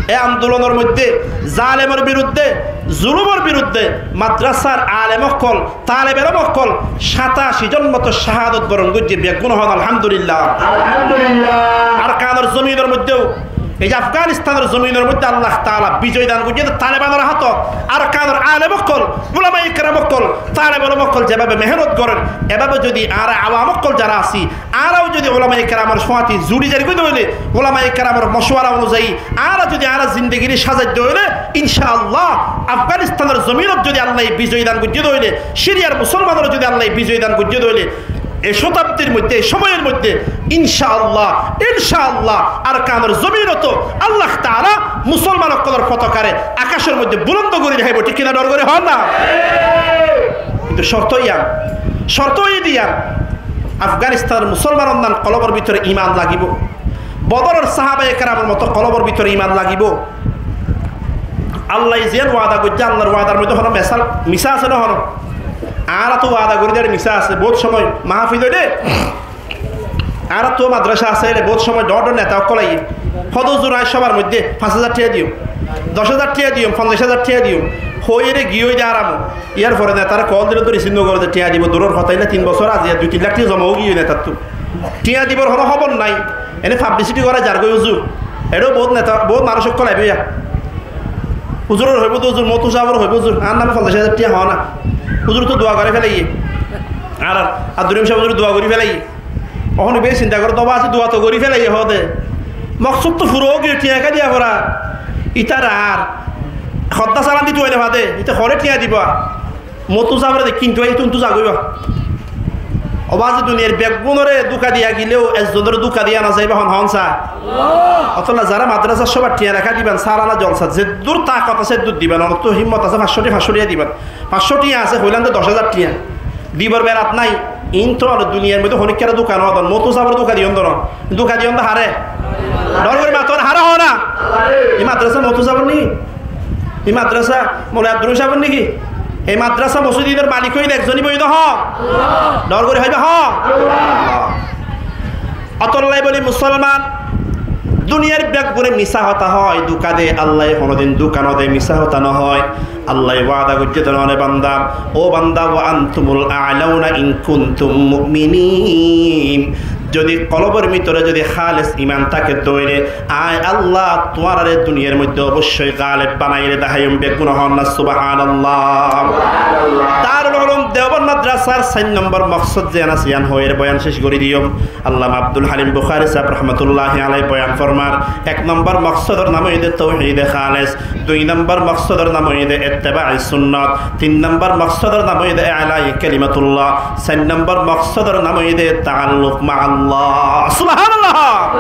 e andolonor moidde zalemor birudde, zulumor birudde madrasar alem ókkol, talebe elom ókkol sataci zon moto cahadot boron goijje, beggún hoón Alhamdulillah. Alhamdulillah. Arkanor zominor moiddeu, ei ze Afganistanor zominor moidde Allah taala bijoy dan goijje de Talebanor hátot, Arkanor alem ókkol, ulamaye keram ókkol, talebe elom ókkol zebabe mehénot gorer, ebabe zodi añára awam ókkol zara así, añárau zodi ulamaye keramor fúañti zuri zargoi de óile, ulamaye keramor mocuwara onuzayi añára zodi añára zindegire sazaidde óile, incá Allah, Afganistanor zominot zodi Allaye bijoy dan goijje de óile, Siriyar musolmanore zodi Allaye bijoy dan goijje de óile, e cótabdir moidde, e cómoyor moidde, incá Allah, incá Allah, Arkanor zominoto Allah taala musolman ókkolor fotokare akacor moidde bulondo gorí deháibo, thík ki na dhor gorí hoón na? Kintu corto yián, corto óiye de yián, Afganistanor musolman onnán kolobor bútore iman lagibo. Bodoror sahabaye keramor moto kolobor bútore iman lagibo. Allaye ziyán wada goijje, Allar wadar moidde honó mesal, misá asé né honó? Añára to wada gorí de, misá asé, bout cómoi mahafil óile, añárattu madrasa asé, ere bout cómoi dhoóñr dhoóñr neta ókkol aiyé. Hoó de, "Huzur, aññí cóbar moidde fañs házar thiañ diyum, doc házar thiañ diyum, fonzaic házar thiañ diyum." Hoói ere giyói de aram. Yar fore netare kol dile to risib nogoré de, thiañ dibo duror hotá, illa tin bosór aziya dui tin lak thiañ zoma ói giyói netattu. Thiañ dibor honó hóbor nái. Ene fablisiti gorá zargói huzur. Eçé bout neta, bout manúic ókkol aibó ya. Huzurore hoibó de, "Huzur, Motu sábore hoibó, huzur, añár name fonzaic házar thiañ hoó na. Huzure to dua gorí felaiyé. Añárar Abdul Rahim sáb huzure dua gorí felaiyé." Ehón ibá sinta goré de, "Oba asé, dua to gorí felaiyé," hoó de. Moksód to fura ói giyói, thiañ eká diya fora. Ítare ar hoddá salan dito óile fade, íte hoçé thiañ diba? Motu sábore de kintu aiyé, tuntu zagói ba. Oba asé, duniyair beggúnore dúka diya gileu ezzonore dúka diya no zaiba, hon hon sa. Ótolla zará madrasar cóbar thiañ raká diban, salana jolsat zeddúr takot asé eddúr diban, onottu himmot asé fañs cót thiañ, fañs cót thiañ diban. Fañs cót thiañ asé, hoilám de doc házar thiañ. Dibor berat nái. Iín to ar duniyair moidde honíkkáre dúka no don, Motu sábore dúka diyón de no. Dúka diyón de haré? Dhor gorí mato na, haré hoó na? E madrasa Motu sábor niki? E madrasa Moulana Abdul Rahim sábor niki? E madrasa mosjidor malik óilde ekzon íba de hoó? Dhor gorí hoiba hoó? Ótolla bóli musolman, duniyair beggúne misá hotá hoó, dúka de, Allaye honódin dúka no de, misá hotá no hoó. Allaye wada goijjé de, "Ó banda, ó banda, wa antumul a'launa in kuntum mu'minin." Zodi kolbor bútore zodi hális iman táke de óile, añí Allah tuáñrare duniyair moidde oboicói galeb banaiyóre deháiyum, beggúne hoó na subhanallah. Darul Ulum Deoband madrasar sair nombor moksod ziyán asé, yían hoiyóre boyan céc gorí diyum. Allama Abdul Halim Bukhari sáb rahmatullahi alaihi boyan formar, ek nombor moksodor nam óilde touhide hális, dui nombor moksodor nam óilde ittibae sunnot, tin nombor moksodor nam óilde ilae kalimatullah, sair nombor moksodor nam óilde taalluk maallah. Subhanallah!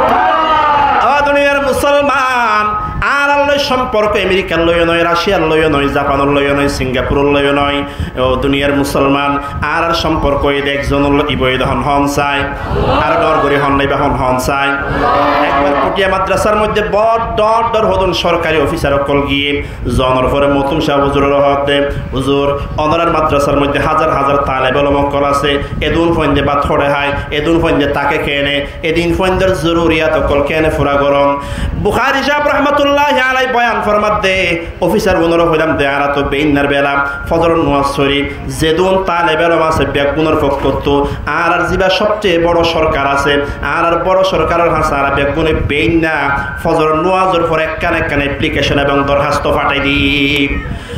Ó duniyair musolman, añárar Somporko Amerikar loiyo noi, Raciyar loiyo noi, Japanor loiyo noi, Singapuror loiyo noi. Ó duniyar musolman, añárar somporko óilde ekzonor loi, ibá óilde hon hon sai? Añára dhoóñr gorí hon na, ibá hon hon sai? Ekbar Potiya madrasar moidde boro dhoóñr dhoóñr hodún sorkari ofisar ókkol giyé, zonor fore Motum sáb huzuroré hoódde, "Huzur, onorar madrasar moidde házar házar talebe elom ókkol asé, edún fuainde bát hoçé hái, edún fuainde táke keéne, edún fuaindor zoruriyat ókkol keéne fura goron?" Bukári sáb rahmatulláhi alái boyan formadde, ofisar gunóre hoilám de, añára to beínnar bela fozoror nomaz forí, zedún talebe elom asé beggúnor fokkóttu, añárar zibá sobceye boro sorkar asé, añárar boro sorkaror hañsé añára beggúne beínna fozoror nomazor fore ekkán ekkán eplikecon ebong dorhásto fathái di.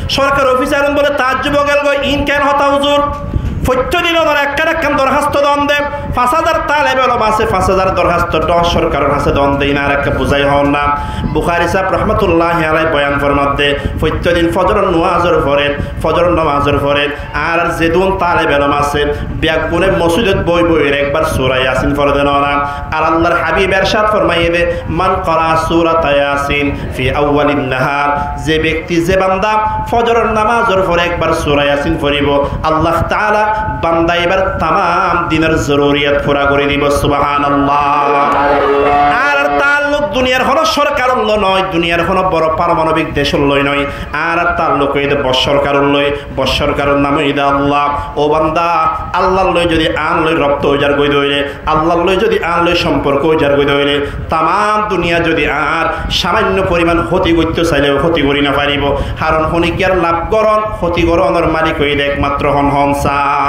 Sorkar ofisarun bóle taajjub ói gel goi, "Iín keén hotá huzur? Foittó din onora ekkán ekkán dorhásto don de, fañs házar talebe elom asé, fañs házar dorhásto dhoóñr sorkaror hañsé don de, iín añáre ekká buzái hoón na." Bukári sáb rahmatulláhi alái boyan formadde, foittó din fozoror nomazor fore, fozoror nomazor fore añárar zedún talebe elom asé, beggúne mosjidot boi boiyóre ekbar sura Yasin fore de no na? Ar Allar hábib ercad formaiyé de, "Man qara surata Yasin fi awwalin nahar", ze bekti, ze banda fozoror nomazor fore ekbar sura Yasin foribó, Allah taala banda íbar tamam dinor zoruriyat fura gorí dibó. Subhánallah. Añárar taalluk duniyar honó sorkaror loi noi, duniyar honó boro paramanobik decor loi noi, añárar taalluk óilde boro sorkaror loi. Boro sorkaror nam óilde Allah. Ó banda, Allar loi zodi añár loi robto ói zargoi de óile, Allar loi zodi añár loi somporko ói zargoi de óile, tamam duniya zodi añár samanno foriman hóti goittó saileo hóti gorí no faribó. Haron honíkkiyar laf goron, hóti goronor malik óilde ekmatro hon hon sai?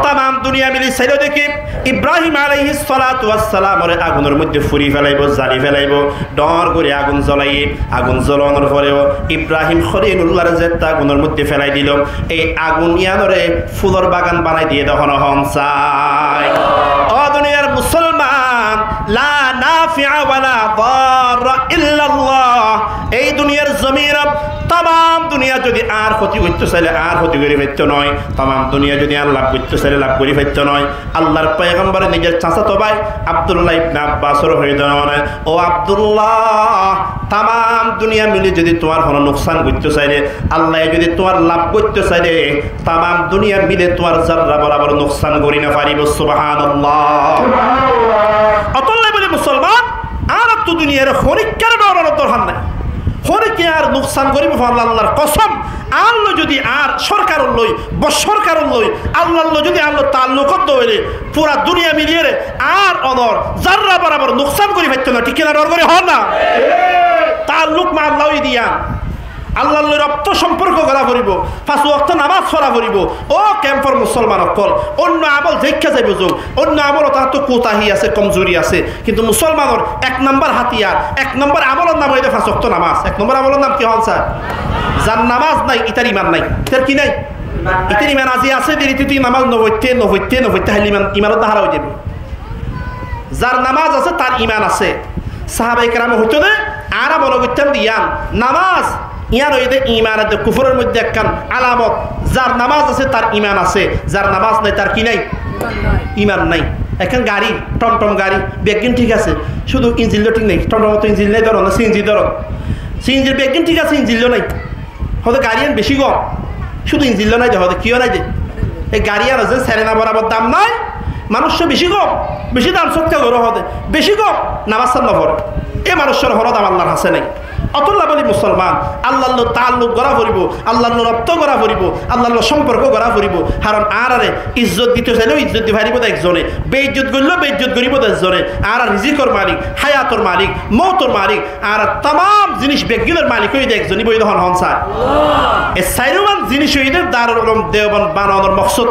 Tamam duniya mili sailó deki, Ibrahim aláihis solatu wassalamore agunor moidde furi felaibó, zali felaibó, dhoóñr gorí agun zolaiyé, agun zolonor foreo Ibrahim Kholilulláre zette agunor moidde felai dilo, ei agun yíanore fulor bagan banai diyé de hon hon sai? Ó duniyar musolman, la nafi'a wa la darra illallah. Ei duniyar zominot tamam duniya zodi añár hóti goittó saile añár hóti gorí faittó noó, tamam duniya zodi añár laf goittó saile laf gorí faittó noó. Allar foigambare nizor sasato bái Abdullah ibne Abbasore hoiyé de no na, "Ó Abdullah, tamam duniya mili zodi tuáñr honó nuksan goittó saile, Allaye zodi tuáñr laf goittó saile, tamam duniya mili tuáñr zarra borabor nuksan gorí no faribó." Subhánallah. Ótolla bóli musolman, añárattu duniyar honíkkare dhoronor dorhar nái. Honíkka añár nuksan goríbou fán, Allar kosom, añár loi zodi añár sorkaror loi, boro sorkaror loi, Allar loi zodi añár loi taalluk ódde óile, fura duniya miliyóre añár onor zarra borabor nuksan gorí faittó na, thík ki na? Dhoóñr gorí hoón na. Taalluk ma Allah óiye de yían. Allar loi robto somporko gorá foribó, fañs wokto nomaz fora foribó. Ó kempor musolman ókkol, oinno amol zeikká zaibo zouk, oinno amolot añáttu kutahi asé, komzuri asé, kintu musolmanor ek nombor hátiyar, ek nombor amolor nam óilde fañs wokto nomaz. Ek nombor amolor nam ki hon sai? Zar nomaz nái, ítar iman nái. Ítar ki nái? Ítar iman azi asé de, íte zodi nomaz no foitté, no foitté, no foitté háile iman, iman ódde hára ói zaibo. Zar nomaz asé, tar iman asé. Sahabaye kerame hoitó de, añára mone goittám de yían, nomaz yían óilde iman edde kuforor moidde ekkán alamot. Zar nomaz asé, tar iman asé. Zar nomaz nái, tar ki nái? Iman nái. Ekkán gari, thomthom gari, beggín thík asé, cúdu injinlo thík nái. Thomthomor to injin nái, dóro na, C N G dóro. C N G r beggín thík asé, injinlo nái. Hoó de gari yían bicí gom, cúdu injinlo nái de, hoó de kiyó nái de. E gari yíanor ze serena borabor dam nái, manúic bicí gom, bicí dam sótka goró hoó de, bicí gom, nomaz san no fore. E manúicor honó dam Allar hañsé nái. Ótolla bóli musolman, Allar loi taalluk gorá foribó, Allar loi robto gorá foribó, Allar loi somporko gorá foribó. Haron añárare izzot dito saileo izzot di faribó de ekzone, beizzot goilleo beizzot goríbou de ekzone. Añára rizikor malik, háyator malik, moutor malik, añára tamam zinis beggínor malik óiye de ekzon, íba óiye de hon hon sai? Allah. E sairúman zinis óiye de Darul Ulum Deoband bananor moksod.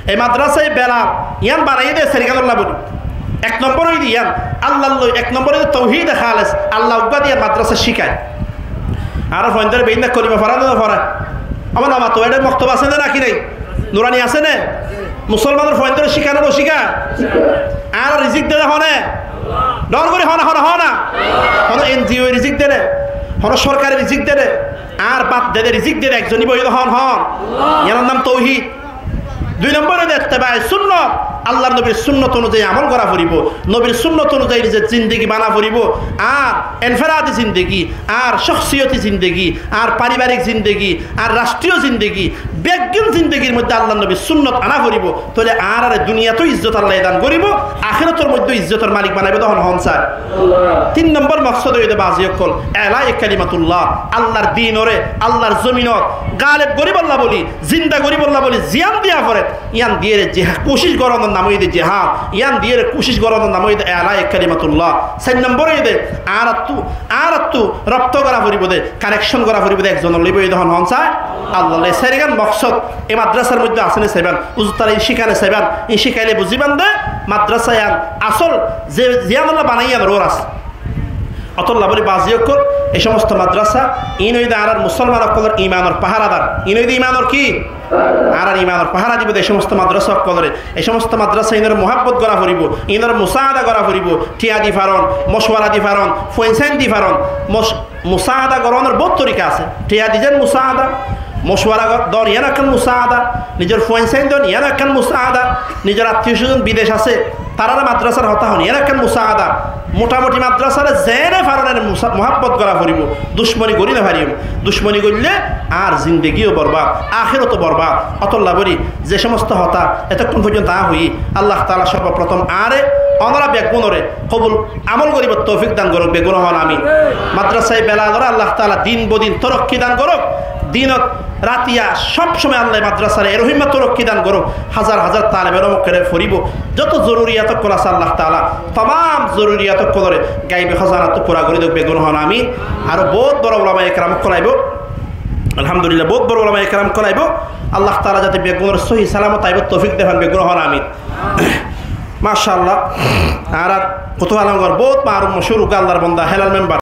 E madrasaye bela yían banaiyé de sairgán olla bóli. Ek nombor óiye de yían, Allar loi, ek nombor óiye de touhide háles, Allah uggwá de yían madrasa cíkai. Añárar fuaindóre beínna kolima fora né no fora? Añárar Namato eçé moktob asé né náki nái? Nurani asé né? Musolmanor fuaindóre cíka né no cíka? Añárar rizik de de hone? Dhoóñr gorí hone, hone, hone. Hono N G O e rizik de né? Hono sorkare rizik de né? Añár baf dede rizik de de ekzon, íba óiye de hon hon? Yíanor nam touhid. Dui nombor óiye de ittebae sunnot. Allar nobir sunnot onuzai amol gora foribó, nobir sunnot onuzai nize zindegi bana foribó. Ar enferadi zindegi, ar cóksiyoti zindegi, ar paribarik zindegi, ar rastriyo zindegi, beggún zindigir moidde Allar nobir sunnot ana foribó. Toile añárare duniyató izzot Allaye dan goribó, akérotor moidde izzotor malik banaibó de hon hon sai. Tin nombor moksod óilde bazi ókkol, elai kalimatullah, Allar dinore, Allar zominot galeb goribolla buli, zinda goribolla buli, ziyan diya fore, iyan diyere jiha-, kucic goronor nam óilde jihad, iyan diyere kucic goronor nam óilde elai kalimatullah. Sair nombor óilde añárattu, añárattu robto gora foribó de, kanekcon gora foribó de, ekzonor loi boi de hon hon sai, Allar loi. Sairgán moksod e madrasar moidde asé né saiban, uzur tara in cíka né saiban, in cíkaile buziban de madrasa iyan asol ze, ziyanolla banai iyan ror asé. Otolla buli bazi ókkol, e somosto madrasa, in óilde añárar musolman ókkolor imanor paharadar, in óilde imanor ki? Añárar imanor pahara dibo de e somosto madrasa ókkolore. E somosto madrasa inore muhabbot gora foribó, inore musaada gora foribó, tiya di faron, mocuwara di faron, fuainsain di faron, moc-, musaada goronor bout torika asé. Tiya di zen musaada, mocuwara gor-, don iyan ekkán musaada, nizor fuainsain don iyan ekkán musaada, nizor attiyo sozon bidec asé, tarare madrasar hotá hon iyan ekkán musaada. Motamuti madrasare zene faron ene musa-, muhabbot gora foribó, ducmoni gori no fariyum. Ducmoni goille añár zindegiyo borbad, akéroto borbad. Otolla buli ze somosto hotá etokkon foijjonto añí hoiyí, Allah taala sorboprotom añáre, onora beggúnore kobul amol goribar toufik dan gorok, beggún hon amin. Madrasaye Belalore Allah taala din bodin torokki dan gorok, dinot ratiya sob somoi Allah madrasare erofimma torokki dan gorok, hazar hazar talebe elom ókkole foribó, joto zoruriyat ókkol asé Allah taala tamam zoruriyat ókkolore gaibi hozanattú fura gori dok, beggún hon amin. Aró bout boro ulamaye keram ókkol aibó, Alhamdulillah, bout boro ulamaye keram ókkol aibó. Allah taala zate beggúnore sóhi salamot aibar toufik de fan, beggún hon amin. Macállah, añárar Kutuhalongor bout maruf mochur uggwá Allar bonda, helal membar.